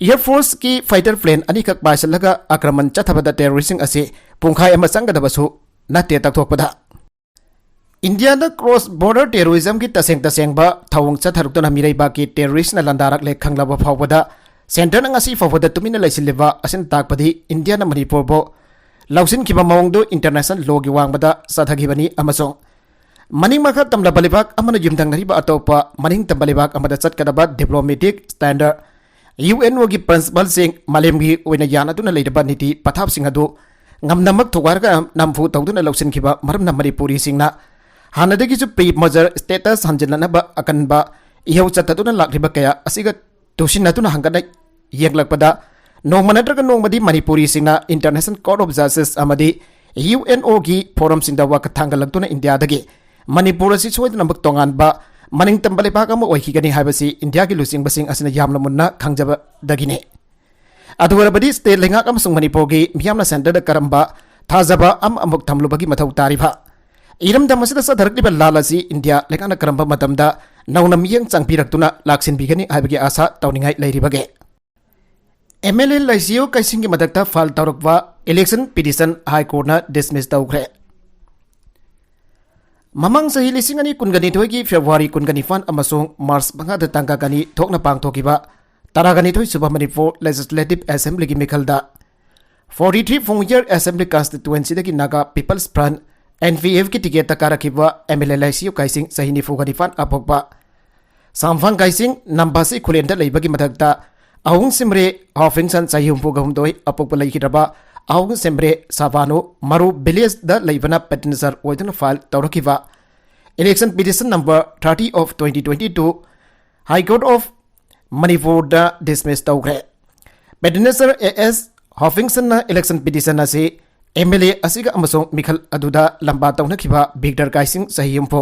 Air Forceꯀꯤ fighter plane ꯑꯅꯤꯈꯛ ꯄꯥꯏꯁꯤꯜꯂꯒ ꯑꯥꯀ꯭ꯔꯃꯟ ꯆꯠꯊꯕꯗ terroristꯁꯤꯡ ꯑꯁꯤ ꯄꯨꯡꯈꯥꯏ ꯑꯃ ꯆꯪꯒꯗꯕꯁꯨ ꯅꯠꯇꯦ ꯇꯛꯊꯣꯛꯄꯗ꯫ ꯏꯟꯗꯤꯌꯥꯗ cross border terrorismꯒꯤ ꯇꯁꯦꯡ ꯇꯁꯦꯡꯕ ꯊꯧꯑꯣꯡ ꯆꯠꯊꯔꯛꯇꯨꯅ ꯃꯤꯔꯩꯕꯥꯛꯀꯤ terroristꯅ ꯂꯥꯟꯗꯥꯔꯛꯂꯦ ꯈꯪꯂꯕ ꯐꯥꯎꯕꯗ centreꯅ ꯉꯁꯤ ꯐꯥꯎꯕꯗ ꯇꯨꯃꯤꯟꯅ ꯂꯩꯁꯤꯜꯂꯤꯕ ꯑꯁꯤꯅ ꯇꯥꯛꯄꯗꯤ ꯏꯟꯗꯤꯌꯥꯅ ꯃꯅꯤꯄꯨꯔꯕꯨ ꯂꯧꯁꯤꯟꯈꯤꯕ ꯃꯑꯣꯡꯗꯨ international lawꯒꯤ ꯋꯥꯡꯃꯗ ꯆꯠꯊꯈꯤꯕꯅꯤ ꯑꯃꯁꯨꯡ ꯃꯅꯤꯡ ꯃꯈꯥ ꯇꯝꯂꯕ ꯂꯩꯕꯥꯛ ꯑꯃꯅ ꯌꯨꯝꯊꯪꯅꯔꯤꯕ ꯑꯇꯣꯞꯄ ꯃꯅꯤꯡ ꯇꯝꯕ ꯂꯩꯕꯥꯛ ꯑꯃꯗ ꯆꯠꯀꯗꯕ diplomatic standard, UNOꯒꯤ principleꯁꯤꯡ, ꯃꯥꯂꯦꯝꯒꯤ ꯑꯣꯏꯅ ꯌꯥꯅꯗꯨꯅ ꯂꯩꯔꯕ ꯅꯤꯇꯤ ꯄꯊꯥꯞꯁꯤꯡ ꯑꯗꯨ ꯉꯝꯅꯃꯛ ꯊꯨꯒꯥꯏꯔꯒ ꯅꯝꯐꯨ ꯇꯧꯗꯨꯅ ꯂꯧꯁꯤꯟꯈꯤꯕ ꯃꯔꯝꯅ ꯃꯅꯤꯄꯨꯔꯤꯁꯤꯡꯅ ꯍꯥꯟꯅꯗꯒꯤꯁꯨ pre-merger status ꯍꯟꯖꯤꯜꯂꯛꯅꯕ ꯑꯀꯟꯕ ꯏꯍꯧ ꯆꯠꯊꯗꯨꯅ ꯂꯥꯛꯂꯤꯕ ꯀꯌꯥ ꯑꯁꯤꯒ ꯇꯨꯁꯤꯟꯅꯗꯨꯅ ꯍꯪꯒꯠꯅ ꯌꯦꯡꯂꯛꯄꯗ ꯅꯣꯡꯃ ꯅꯠꯇ꯭ꯔꯒ ꯅꯣꯡꯃꯗꯤ ꯃꯅꯤꯄꯨꯔꯤꯁꯤꯡꯅ International Court of Justice ꯑꯃꯗꯤ UNOꯒꯤ forumꯁꯤꯡꯗ ꯋꯥꯀꯠ ꯊꯥꯡꯒꯠꯂꯛꯇꯨꯅ ꯏꯟꯗꯤꯌꯥꯗꯒꯤ ꯃꯅꯤꯄꯨꯔ ꯑꯁꯤ ꯁꯣꯏꯗꯅꯃꯛ ꯇꯣꯉꯥꯟꯕ ꯃꯅꯤꯡ ꯇꯝꯕ ꯂꯩꯕꯥꯛ ꯑꯃ ꯑꯣꯏꯈꯤꯒꯅꯤ ꯍꯥꯏꯕꯁꯤ ꯏꯟꯗꯤꯌꯥꯒꯤ ꯂꯨꯆꯤꯡꯕꯁꯤꯡ ꯑꯁꯤꯅ ꯌꯥꯝꯅ ꯃꯨꯟꯅ ꯈꯪꯖꯕꯗꯒꯤꯅꯤ꯫ ꯑꯗꯨ ꯑꯣꯏꯔꯕꯗꯤ state ꯂꯩꯉꯥꯛ ꯑꯃꯁꯨꯡ ꯃꯅꯤꯄꯨꯔꯒꯤ ꯃꯤꯌꯥꯝꯅ centreꯗ ꯀꯔꯝꯕ ꯊꯥꯖꯕ ꯑꯃ ꯑꯃꯨꯛ ꯊꯝꯂꯨꯕꯒꯤ ꯃꯊꯧ ꯇꯥꯔꯤꯕ? ꯏꯔꯝꯗꯝ ꯑꯁꯤꯗ ꯆꯠꯊꯔꯛꯂꯤꯕ ꯂꯥꯜ ꯑꯁꯤ ꯏꯟꯗꯤꯌꯥ ꯂꯩꯉꯥꯛꯅ ꯀꯔꯝꯕ ꯃꯇꯝꯗ ꯅꯧꯅ ꯃꯤꯠꯌꯦꯡ ꯆꯪꯕꯤꯔꯛꯇꯨꯅ ꯂꯥꯛꯁꯤꯟꯕꯤꯒꯅꯤ ꯍꯥꯏꯕꯒꯤ ꯑꯥꯁꯥ ꯇꯧꯅꯤꯡꯉꯥꯏ ꯂꯩꯔꯤꯕꯒꯦ? MLA ꯂꯥꯏꯁꯤꯌꯨ ꯀꯩꯁꯤꯡꯒꯤ ꯃꯊꯛꯇ file ꯇꯧꯔꯛꯄ election petition High Courtꯅ dismiss ꯇꯧꯈ꯭ꯔꯦ꯫ ꯃꯃꯥꯡ ꯆꯍꯤ ꯂꯤꯁꯤꯡ ꯑꯅꯤ ꯀꯨꯟꯒ ꯅꯤꯊꯣꯏꯒꯤ February ꯀꯨꯟꯒ ꯅꯤꯄꯥꯟ ꯑꯃꯁꯨꯡ March ꯃꯉꯥꯗ ꯇꯥꯡꯀꯛ ꯑꯅꯤ ꯊꯣꯛꯅ ꯄꯥꯡꯊꯣꯛꯈꯤꯕ ꯇꯔꯥꯒ ꯅꯤꯊꯣꯏ ꯁꯨꯕ Manipur Legislative Assemblyꯒꯤ ꯃꯤꯈꯜꯗ forty three Phungyar Assembly Constituencyꯗꯒꯤ Naga People's Front, NPFꯀꯤ ticketꯇ ꯀꯥꯔꯛꯈꯤꯕ MLA ꯂꯥꯏꯁꯤꯌꯨ ꯀꯩꯁꯤꯡ ꯆꯍꯤ ꯅꯤꯐꯨꯒ ꯅꯤꯄꯥꯟ ꯑꯄꯣꯛꯄ, ꯁꯥꯝꯐꯥꯡ ꯀꯩꯁꯤꯡ, ꯅꯝꯕꯥꯁꯤ ꯈꯨꯂꯦꯟꯗ ꯂꯩꯕꯒꯤ ꯃꯊꯛꯇ ꯑꯍꯨꯝ ꯁꯤꯝꯔꯦ ꯍꯥꯎꯐꯤꯡꯁꯟ ꯆꯍꯤ ꯍꯨꯝꯐꯨꯒ ꯍꯨꯝꯗꯣꯏ ꯑꯄꯣꯛꯄ ꯂꯩꯈꯤꯗ꯭ꯔꯕ ꯑꯍꯨꯝ ꯁꯤꯝꯔꯦ ꯁꯥꯕꯥꯅꯨ ꯃꯔꯨ villageꯗ ꯂꯩꯕꯅ petitioner ꯑꯣꯏꯗꯨꯅ file ꯇꯧꯔꯛꯈꯤꯕ election petition number thirty of twenty twenty two High Court of ꯃꯅꯤꯄꯨꯔꯗ dismiss ꯇꯧꯈ꯭ꯔꯦ꯫ Petitioner AS ꯍꯥꯎꯐꯤꯡꯁꯟꯅ election petition ꯑꯁꯤ MLA ꯑꯁꯤꯒ ꯑꯃꯁꯨꯡ ꯃꯤꯈꯜ ꯑꯗꯨꯗ ꯂꯝꯕꯥ ꯇꯧꯅꯈꯤꯕ ꯕꯤꯛꯇꯔ ꯀꯥꯏꯁꯤꯡ ꯆꯍꯤ ꯍꯨꯝꯐꯨ,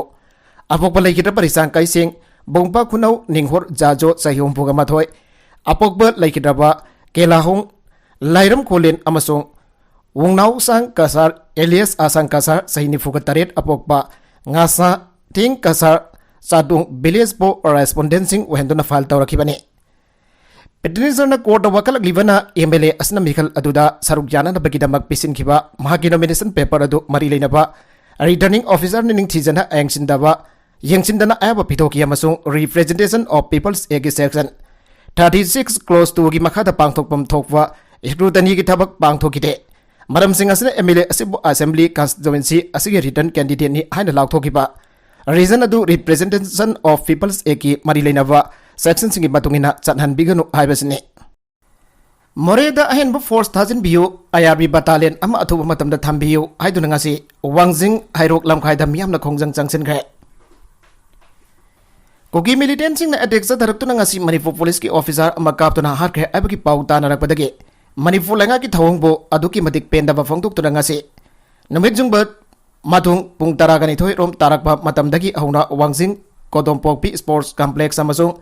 ꯑꯄꯣꯛꯄ ꯂꯩꯈꯤꯗ꯭ꯔꯕ ꯔꯤꯆꯥꯡ ꯀꯥꯏꯁꯤꯡ, ꯕꯣꯡꯄꯥ ꯈꯨꯅꯧ ꯅꯤꯡꯍꯣꯔ ꯖꯥꯖꯣ ꯆꯍꯤ ꯍꯨꯝꯐꯨꯒ ꯃꯥꯊꯣꯏ, ꯑꯄꯣꯛꯄ ꯂꯩꯈꯤꯗ꯭ꯔꯕ ꯀꯦꯂꯥꯍꯣꯡ ꯂꯥꯏꯔꯝ ꯈꯣꯂꯦꯟ ꯑꯃꯁꯨꯡ ꯋꯨꯡꯅꯥꯎꯁꯥꯡ ꯀꯁꯥꯔ alias ꯑꯁꯥꯡ ꯀꯁꯥꯔ ꯆꯍꯤ ꯅꯤꯐꯨꯒ ꯇꯔꯦꯠ ꯑꯄꯣꯛꯄ ꯉꯥꯁꯥ ꯊꯤꯡ ꯀꯁꯥꯔ ꯆꯥꯗꯣꯡ villageꯄꯨ respondentꯁꯤꯡ ꯑꯣꯏꯍꯟꯗꯨꯅ file ꯇꯧꯔꯛꯈꯤꯕꯅꯤ꯫ Petitionerꯅ courtꯇ ꯋꯥꯀꯠꯂꯛꯂꯤꯕꯅ MLA ꯑꯁꯤꯅ ꯃꯤꯈꯜ ꯑꯗꯨꯗ ꯁꯔꯨꯛ ꯌꯥꯅꯅꯕꯒꯤꯗꯃꯛ ꯄꯤꯁꯤꯟꯈꯤꯕ ꯃꯍꯥꯛꯀꯤ nomination paper ꯑꯗꯨ ꯃꯔꯤ ꯂꯩꯅꯕ returning officerꯅ ꯅꯤꯡꯊꯤꯖꯅ ꯌꯦꯡꯁꯤꯟꯗꯕ, ꯌꯦꯡꯁꯤꯟꯗꯅ ꯑꯌꯥꯕ ꯄꯤꯊꯣꯛꯈꯤ ꯑꯃꯁꯨꯡ Representation of People's Actꯀꯤ section thirty six clause twoꯒꯤ ꯃꯈꯥꯗ ꯄꯥꯡꯊꯣꯛꯐꯝ ꯊꯣꯛꯄ scrutinyꯒꯤ ꯊꯕꯛ ꯄꯥꯡꯊꯣꯛꯈꯤꯗꯦ꯫ ꯃꯔꯝꯁꯤꯡ ꯑꯁꯤꯅ MLA ꯑꯁꯤꯕꯨ Assembly Constituency ꯑꯁꯤꯒꯤ written candidateꯅꯤ ꯍꯥꯏꯅ ꯂꯥꯎꯊꯣꯛꯈꯤꯕ reason ꯑꯗꯨ Representation of People's Actꯀꯤ ꯃꯔꯤ ꯂꯩꯅꯕ sectionꯁꯤꯡꯒꯤ ꯃꯇꯨꯡ ꯏꯟꯅ ꯆꯠꯍꯟꯕꯤꯒꯅꯨ ꯍꯥꯏꯕꯁꯤꯅꯤ꯫ ꯃꯣꯔꯦꯗ ꯑꯍꯦꯟꯕ force ꯊꯥꯖꯤꯟꯕꯤꯌꯨ, IRB battalion ꯑꯃ ꯑꯊꯨꯕ ꯃꯇꯝꯗ ꯊꯝꯕꯤꯌꯨ ꯍꯥꯏꯗꯨꯅ ꯉꯁꯤ ꯋꯥꯡꯖꯤꯡ ꯍꯩꯔꯣꯛ ꯂꯝꯈꯥꯏꯗ ꯃꯤꯌꯥꯝꯅ ꯈꯣꯡꯖꯪ ꯆꯪꯁꯤꯟꯈ꯭ꯔꯦ꯫ ꯀꯨꯀꯤ ꯃꯤꯂꯤꯇꯦꯟꯁꯤꯡꯅ ꯑꯦꯇꯦꯛ ꯆꯠꯊꯔꯛꯇꯨꯅ ꯉꯁꯤ ꯃꯅꯤꯄꯨꯔ ꯄꯨꯂꯤꯁꯀꯤ ꯑꯣꯐꯤꯁꯥꯔ ꯑꯃ ꯀꯥꯞꯇꯨꯅ ꯍꯥꯠꯈ꯭ꯔꯦ ꯍꯥꯏꯕꯒꯤ ꯄꯥꯎ ꯇꯥꯅꯔꯛꯄꯗꯒꯤ ꯃꯅꯤꯄꯨꯔ ꯂꯩꯉꯥꯛꯀꯤ ꯊꯧꯑꯣꯡꯕꯨ ꯑꯗꯨꯛꯀꯤ ꯃꯇꯤꯛ ꯄꯦꯟꯗꯕ ꯐꯣꯡꯗꯣꯛꯇꯨꯅ ꯉꯁꯤ ꯅꯨꯃꯤꯠ ꯌꯨꯡꯕ ꯃꯊꯨꯡ ꯄꯨꯡ ꯇꯔꯥꯒ ꯅꯤꯊꯣꯏ ꯔꯣꯝ ꯇꯥꯔꯛꯄ ꯃꯇꯝꯗꯒꯤ ꯍꯧꯅ ꯋꯥꯡꯖꯤꯡ ꯀꯣꯗꯣꯝꯄꯣꯛꯄꯤ ꯁ꯭ꯄꯣꯔꯠꯁ ꯀꯝꯄ꯭ꯂꯦꯛꯁ ꯑꯃꯁꯨꯡ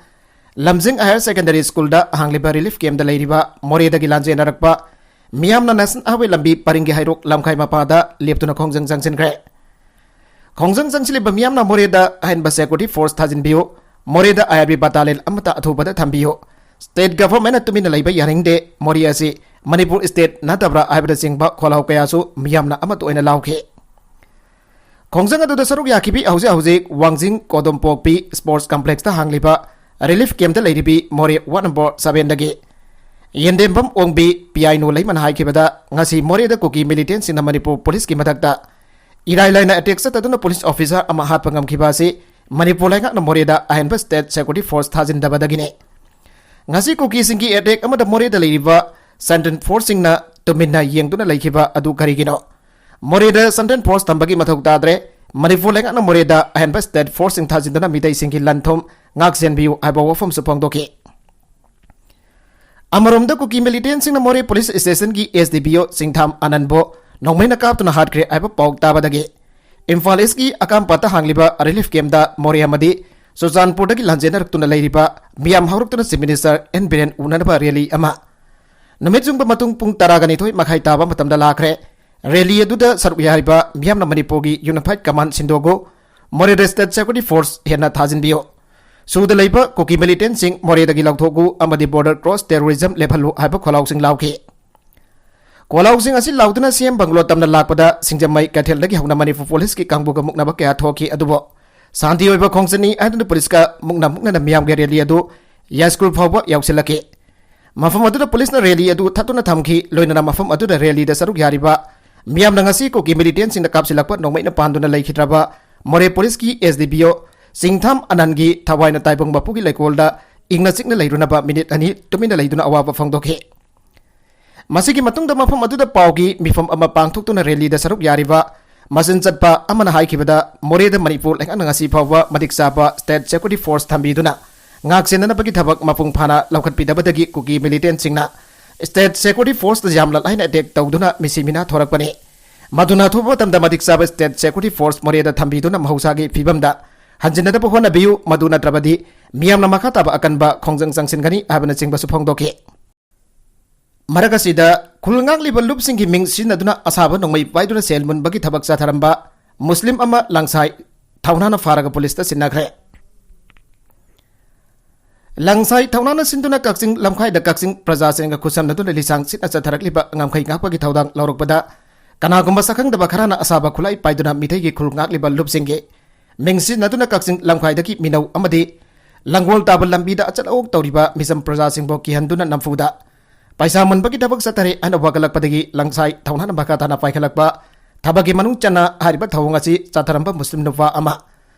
ꯂꯝꯖꯤꯡ ꯍꯥꯌꯔ ꯁꯦꯀꯦꯟꯗꯔꯤ ꯁ꯭ꯀꯨꯜꯗ ꯍꯥꯡꯂꯤꯕ ꯔꯤꯂꯤꯐ ꯀꯦꯝꯞꯇ ꯂꯩꯔꯤꯕ ꯃꯣꯔꯦꯗꯒꯤ ꯂꯥꯟꯖꯦꯟꯅꯔꯛꯄ ꯃꯤꯌꯥꯝꯅ ꯅꯦꯁꯅꯦꯜ ꯍꯥꯏꯋꯦ ꯂꯝꯕꯤ ꯄꯔꯤꯡꯒꯤ ꯍꯩꯔꯣꯛ ꯂꯝꯈꯥꯏ ꯃꯄꯥꯗ ꯂꯦꯞꯇꯨꯅ ꯈꯣꯡꯖꯪ ꯆꯪꯁꯤꯟꯈ꯭ꯔꯦ꯫ ꯈꯣꯡꯖꯪ ꯆꯪꯁꯤꯜꯂꯤꯕ ꯃꯤꯌꯥꯝꯅ ꯃꯣꯔꯦꯗ ꯑꯍꯦꯟꯕ ꯁꯦꯀ꯭ꯌꯨꯔꯤꯇꯤ ꯐꯣꯔꯁ ꯊꯥꯖꯤꯟꯕꯤꯌꯨ, ꯃꯣꯔꯦꯗ ꯑꯥꯏ ꯑꯥꯔ ꯕꯤ ꯕꯇꯥꯂꯤꯌꯟ ꯑꯃꯠꯇ ꯑꯊꯨꯕꯗ ꯊꯝꯕꯤꯌꯨ, ꯁ꯭ꯇꯦꯠ ꯒꯚꯔꯟꯃꯦꯟꯠꯅ ꯇꯨꯃꯤꯟꯅ ꯂꯩꯕ ꯌꯥꯅꯤꯡꯗꯦ, ꯃꯣꯔꯦ ꯑꯁꯤ ꯃꯅꯤꯄꯨꯔ ꯁ꯭ꯇꯦꯠ ꯅꯠꯇꯕ꯭ꯔꯥ ꯍꯥꯏꯕꯅꯆꯤꯡꯕ ꯈꯣꯜꯂꯥꯎ ꯀꯌꯥꯁꯨ ꯃꯤꯌꯥꯝꯅ ꯑꯃꯠꯇ ꯑꯣꯏꯅ ꯂꯥꯎꯈꯤ꯫ ꯈꯣꯡꯖꯪ ꯑꯗꯨꯗ ꯁꯔꯨꯛ ꯌꯥꯈꯤꯕꯤ ꯍꯧꯖꯤꯛ ꯍꯧꯖꯤꯛ ꯋꯥꯡꯖꯤꯡ ꯀꯣꯗꯣꯝꯄꯣꯛꯄꯤ ꯁ꯭ꯄꯣꯔꯠꯁ ꯀꯝꯄ꯭ꯂꯦꯛꯁꯇ ꯍꯥꯡꯂꯤꯕ ꯔꯤꯂꯤꯐ ꯀꯦꯝꯞꯇ ꯂꯩꯔꯤꯕꯤ ꯃꯣꯔꯦ ꯋꯥꯔꯗ ꯅꯝꯕꯔ ꯁꯚꯦꯟꯗꯒꯤ ꯌꯦꯟꯗꯦꯝꯕꯝ ꯑꯣꯡꯕꯤ ꯄꯤꯌꯥꯏꯅꯨ ꯂꯩꯃꯅ ꯍꯥꯏꯈꯤꯕꯗ, ꯉꯁꯤ ꯃꯣꯔꯦꯗ ꯀꯨꯀꯤ ꯃꯤꯂꯤꯇꯦꯟꯁꯤꯡꯅ ꯃꯅꯤꯄꯨꯔ ꯄꯨꯂꯤꯁꯀꯤ ꯃꯊꯛꯇ ꯏꯔꯥꯏ ꯂꯥꯏꯅ ꯑꯦꯇꯦꯛ ꯆꯠꯊꯗꯨꯅ ꯄꯨꯂꯤꯁ ꯑꯣꯐꯤꯁꯥꯔ ꯑꯃ ꯍꯥꯠꯄ ꯉꯝꯈꯤꯕ ꯑꯁꯤ ꯃꯅꯤꯄꯨꯔ ꯂꯩꯉꯥꯛꯅ ꯃꯣꯔꯦꯗ ꯑꯍꯦꯟꯕ ꯁ꯭ꯇꯦꯠ ꯁꯦꯀ꯭ꯌꯨꯔꯤꯇꯤ ꯐꯣꯔꯁ ꯊꯥꯖꯤꯟꯗꯕꯗꯒꯤꯅꯤ꯫ ꯉꯁꯤ ꯀꯨꯀꯤꯁꯤꯡꯒꯤ ꯑꯦꯇꯦꯛ ꯑꯃꯗ ꯃꯣꯔꯦꯗ ꯂꯩꯔꯤꯕ ꯁꯦꯟꯇ꯭ꯔꯦꯜ ꯐꯣꯔꯁꯁꯤꯡꯅ ꯇꯨꯃꯤꯟꯅ ꯌꯦꯡꯗꯨꯅ ꯂꯩꯈꯤꯕ ꯑꯗꯨ ꯀꯔꯤꯒꯤꯅꯣ? ꯃꯣꯔꯦꯗ ꯁꯦꯟꯇ꯭ꯔꯦꯜ ꯐꯣꯔꯁ ꯊꯝꯕꯒꯤ ꯃꯊꯧ ꯇꯥꯗ꯭ꯔꯦ꯫ ꯃꯅꯤꯄꯨꯔ ꯂꯩꯉꯥꯛꯅ ꯃꯣꯔꯦꯗ ꯑꯍꯦꯟꯕ ꯁ꯭ꯇꯦꯠ ꯐꯣꯔꯁꯁꯤꯡ ꯊꯥꯖꯤꯟꯗꯨꯅ ꯃꯤꯇꯩꯁꯤꯡꯒꯤ ꯂꯟ ꯊꯨꯝ ꯉꯥꯛ ꯁꯦꯟꯕꯤꯌꯨ ꯍꯥꯏꯕ ꯋꯥꯐꯝꯁꯨ ꯐꯣꯡꯗꯣꯛꯈꯤ꯫ ꯑꯃꯔꯣꯝꯗ ꯀꯨꯀꯤ ꯃꯤꯂꯤꯇꯦꯟꯁꯤꯡꯅ ꯃꯣꯔꯦ ꯄꯨꯂꯤꯁ ꯁ꯭ꯇꯦꯁꯟꯒꯤ ꯑꯦꯁ ꯗꯤ ꯄꯤ ꯑꯣ ꯆꯤꯡꯊꯥꯝ ꯑꯅꯟꯕꯨ ꯅꯣꯡꯃꯩꯅ ꯀꯥꯞꯇꯨꯅ ꯍꯥꯠꯈ꯭ꯔꯦ ꯍꯥꯏꯕ ꯄꯥꯎ ꯇꯥꯕꯗꯒꯤ ꯏꯝꯐꯥꯜ ꯏꯁꯀꯤ ꯑꯀꯥꯝꯄꯥꯠꯇ ꯍꯥꯡꯂꯤꯕ ꯔꯤꯂꯤꯐ ꯀꯦꯝꯞꯇ ꯃꯣꯔꯦ ꯑꯃꯗꯤ ꯆꯨꯔꯆꯥꯟꯄꯨꯔꯗꯒꯤ ꯂꯥꯟꯖꯦꯟꯅꯔꯛꯇꯨꯅ ꯂꯩꯔꯤꯕ ꯃꯤꯌꯥꯝ ꯍꯧꯔꯛꯇꯨꯅ ꯆꯤꯐ ꯃꯤꯅꯤꯁꯇꯔ ꯑꯦꯟ ꯕꯤꯔꯦꯟ ꯎꯅꯅꯕ ꯔꯦꯂꯤ ꯑꯃ ꯅꯨꯃꯤꯠ ꯌꯨꯡꯕ ꯃꯇꯨꯡ ꯄꯨꯡ ꯇꯔꯥꯒ ꯅꯤꯊꯣꯏ ꯃꯈꯥꯏ ꯇꯥꯕ ꯃꯇꯝꯗ ꯂꯥꯛꯈ꯭ꯔꯦ꯫ ꯔꯦꯂꯤ ꯑꯗꯨꯗ ꯁꯔꯨꯛ ꯌꯥꯔꯤꯕ ꯃꯤꯌꯥꯝꯅ ꯃꯅꯤꯄꯨꯔꯒꯤ ꯌꯨꯅꯤꯐꯥꯏꯗ ꯀꯃꯥꯟꯗ ꯁꯤꯟꯗꯣꯛꯎ, ꯃꯣꯔꯦꯗ ꯁ꯭ꯇꯦꯠ ꯁꯦꯀ꯭ꯌꯨꯔꯤꯇꯤ ꯐꯣꯔꯁ ꯍꯦꯟꯅ ꯊꯥꯖꯤꯟꯕꯤꯌꯨ, ꯁꯨꯗ ꯂꯩꯕ ꯀꯨꯀꯤ ꯃꯤꯂꯤꯇꯦꯟꯁꯤꯡ ꯃꯣꯔꯦꯗꯒꯤ ꯂꯧꯊꯣꯛꯎ ꯑꯃꯗꯤ ꯕꯣꯔꯗꯔ ꯀ꯭ꯔꯣꯁ ꯇꯦꯔꯣꯔꯤꯖꯝ ꯂꯦꯞꯍꯜꯂꯨ ꯍꯥꯏꯕ ꯈꯣꯜꯂꯥꯎꯁꯤꯡ ꯂꯥꯎꯈꯤ꯫ ꯈꯣꯜꯂꯥꯎꯁꯤꯡ ꯑꯁꯤ ꯂꯥꯎꯗꯨꯅ ꯁꯤ ꯑꯦꯝ ꯕꯪꯒꯂꯣ ꯇꯝꯅ ꯂꯥꯛꯄꯗ ꯁꯤꯡꯖꯃꯩ ꯀꯩꯊꯦꯜꯗꯒꯤ ꯍꯧꯅ ꯃꯅꯤꯄꯨꯔ ꯄꯨꯂꯤꯁꯀꯤ ꯀꯥꯡꯕꯨꯒ ꯃꯨꯛꯅꯕ ꯀꯌꯥ ꯊꯣꯛꯈꯤ꯫ ꯑꯗꯨꯕꯨ ꯁꯥꯟꯇꯤ ꯑꯣꯏꯕ ꯈꯣꯡꯆꯠꯅꯤ ꯍꯥꯏꯗꯨꯅ ꯄꯨꯂꯤꯁꯀ ꯃꯨꯛꯅ ꯃꯨꯛꯅꯅ ꯃꯤꯌꯥꯝꯒꯤ ꯔꯦꯂꯤ ꯑꯗꯨ ꯌꯥꯏꯁ꯭ꯀꯨꯜ ꯐꯥꯎꯕ ꯌꯥꯎꯁꯤꯜꯂꯛꯈꯤ꯫ ꯃꯐꯝ ꯑꯗꯨꯗ ꯄꯨꯂꯤꯁꯅ ꯔꯦꯂꯤ ꯑꯗꯨ ꯊꯠꯇꯨꯅ ꯊꯝꯈꯤ꯫ ꯂꯣꯏꯅꯅ ꯃꯐꯝ ꯑꯗꯨꯗ ꯔꯦꯂꯤꯗ ꯁꯔꯨꯛ ꯌꯥꯔꯤꯕ ꯃꯤꯌꯥꯝꯅ ꯉꯁꯤ ꯀꯨꯀꯤ ꯃꯤꯂꯤꯇꯦꯟꯁꯤꯡꯅ ꯀꯥꯞꯁꯤꯜꯂꯛꯄ ꯅꯣꯡꯃꯩꯅ ꯄꯥꯟꯗꯨꯅ ꯂꯩꯈꯤꯗ꯭ꯔꯕ ꯃꯣꯔꯦ ꯄꯨꯂꯤꯁꯀꯤ ꯑꯦꯁ ꯗꯤ ꯄꯤ ꯑꯣ ꯆꯤꯡꯊꯥꯝ ꯑꯅꯟꯒꯤ ꯊꯋꯥꯏꯅ ꯇꯥꯏꯕꯪ ꯃꯄꯨꯒꯤ ꯂꯩꯀꯣꯜꯗ ꯏꯪꯅ ꯆꯤꯛꯅ ꯂꯩꯔꯨꯅꯕ ꯃꯤꯅꯤꯠ ꯑꯅꯤ ꯇꯨꯃꯤꯟꯅ ꯂꯩꯗꯨꯅ ꯑꯋꯥꯕ ꯐꯣꯡꯗꯣꯛꯈꯤ꯫ ꯃꯁꯤꯒꯤ ꯃꯇꯨꯡꯗ ꯃꯐꯝ ꯑꯗꯨꯗ ꯄꯥꯎꯒꯤ ꯃꯤꯐꯝ ꯑꯃ ꯄꯥꯡꯊꯣꯛꯇꯨꯅ ꯔꯦꯂꯤꯗ ꯁꯔꯨꯛ ꯌꯥꯔꯤꯕ ꯃꯆꯤꯟ ꯆꯠꯄ ꯑꯃꯅ ꯍꯥꯏꯈꯤꯕꯗ, ꯃꯣꯔꯦꯗ ꯃꯅꯤꯄꯨꯔ ꯂꯩꯉꯥꯛꯅ ꯉꯁꯤ ꯐꯥꯎꯕ ꯃꯇꯤꯛ ꯆꯥꯕ state security force ꯊꯝꯕꯤꯗꯨꯅ ꯉꯥꯛ ꯁꯦꯟꯅꯅꯕꯒꯤ ꯊꯕꯛ ꯃꯄꯨꯡ ꯐꯥꯅ ꯂꯧꯈꯠꯄꯤꯗꯕꯗꯒꯤ ꯀꯨꯀꯤ militantꯁꯤꯡꯅ state security forceꯇ ꯌꯥꯝꯅ ꯂꯥꯏꯅ attack ꯇꯧꯗꯨꯅ ꯃꯤꯁꯤ ꯃꯤꯅꯥ ꯊꯣꯔꯛꯄꯅꯤ꯫ ꯃꯗꯨꯅ ꯑꯊꯨꯕ ꯃꯇꯝꯗ ꯃꯇꯤꯛ ꯆꯥꯕ state security force ꯃꯣꯔꯦꯗ ꯊꯝꯕꯤꯗꯨꯅ ꯃꯍꯧꯁꯥꯒꯤ ꯐꯤꯕꯝꯗ ꯍꯟꯖꯤꯟꯅꯗꯕ ꯍꯣꯠꯅꯕꯤꯌꯨ, ꯃꯗꯨ ꯅꯠꯇ꯭ꯔꯕꯗꯤ ꯃꯤꯌꯥꯝꯅ ꯃꯈꯥ ꯇꯥꯕ ꯑꯀꯟꯕ ꯈꯣꯡꯖꯪ ꯆꯪꯁꯤꯟꯒꯅꯤ ꯍꯥꯏꯕꯅꯆꯤꯡꯕꯁꯨ ꯐꯣꯡꯗꯣꯛꯈꯤ꯫ ꯃꯔꯛ ꯑꯁꯤꯗ, ꯈꯨꯜ ꯉꯥꯛꯂꯤꯕ ꯂꯨꯞꯁꯤꯡꯒꯤ ꯃꯤꯡ ꯁꯤꯖꯤꯟꯅꯗꯨꯅ ꯑꯁꯥꯕ ꯅꯣꯡꯃꯩ ꯄꯥꯏꯗꯨꯅ ꯁꯦꯜ ꯃꯨꯟꯕꯒꯤ ꯊꯕꯛ ꯆꯠꯊꯔꯝꯕ ꯃꯨꯁꯂꯤꯝ ꯑꯃ ꯂꯪꯁꯥꯏ ꯊꯧꯅꯥꯅ ꯐꯥꯔꯒ ꯄꯨꯂꯤꯁꯇ ꯁꯤꯟꯅꯈ꯭ꯔꯦ꯫ ꯂꯪꯁꯥꯏ ꯊꯧꯅꯥꯅ ꯁꯤꯟꯗꯨꯅ ꯀꯛꯆꯤꯡ ꯂꯝꯈꯥꯏꯗ ꯀꯛꯆꯤꯡ ꯄ꯭ꯔꯖꯥꯁꯤꯡꯒ ꯈꯨꯠꯁꯝꯅꯗꯨꯅ ꯂꯤꯁꯥꯡ ꯁꯤꯠꯅ ꯆꯠꯊꯔꯛꯂꯤꯕ ꯉꯝꯈꯩ ꯉꯥꯛꯄꯒꯤ ꯊꯧꯗꯥꯡ ꯂꯧꯔꯛꯄꯗ, ꯀꯅꯥꯒꯨꯝꯕ ꯁꯛꯈꯪꯗꯕ ꯈꯔꯅ ꯑꯁꯥꯕ ꯈꯨꯠꯂꯥꯏ ꯄꯥꯏꯗꯨꯅ ꯃꯤꯇꯩꯒꯤ ꯈꯨꯜ ꯉꯥꯛꯂꯤꯕ ꯂꯨꯞꯁꯤꯡꯒꯤ ꯃꯤꯡ ꯁꯤꯖꯤꯟꯅꯗꯨꯅ ꯀꯛꯆꯤꯡ ꯂꯝꯈꯥꯏꯗꯒꯤ ꯃꯤꯅꯧ ꯑꯃꯗꯤ ꯂꯪꯒꯣꯜ ꯇꯥꯕ ꯂꯝꯕꯤꯗ ꯑꯆꯠ ꯑꯋꯣꯛ ꯇꯧꯔꯤꯕ ꯃꯤꯆꯝ ꯄ꯭ꯔꯖꯥꯁꯤꯡꯕꯨ ꯀꯤꯍꯟꯗꯨꯅ ꯅꯝꯐꯨꯗ ꯄꯩꯁꯥ ꯃꯨꯟꯕꯒꯤ ꯊꯕꯛ ꯆꯠꯊꯔꯦ ꯍꯥꯏꯅ ꯋꯥꯀꯠꯂꯛꯄꯗꯒꯤ ꯂꯪꯁꯥꯏ ꯊꯧꯅꯥꯅ ꯃꯈꯥ ꯇꯥꯅ ꯄꯥꯏꯈꯠꯂꯛꯄ ꯊꯕꯛꯀꯤ ꯃꯅꯨꯡ ꯆꯟꯅ ꯍꯥꯏꯔꯤꯕ ꯊꯧꯑꯣꯡ ꯑꯁꯤ ꯆꯠꯊꯔꯝꯕ ꯃꯨꯁꯂꯤꯝ ꯅꯨꯄꯥ ꯑꯃ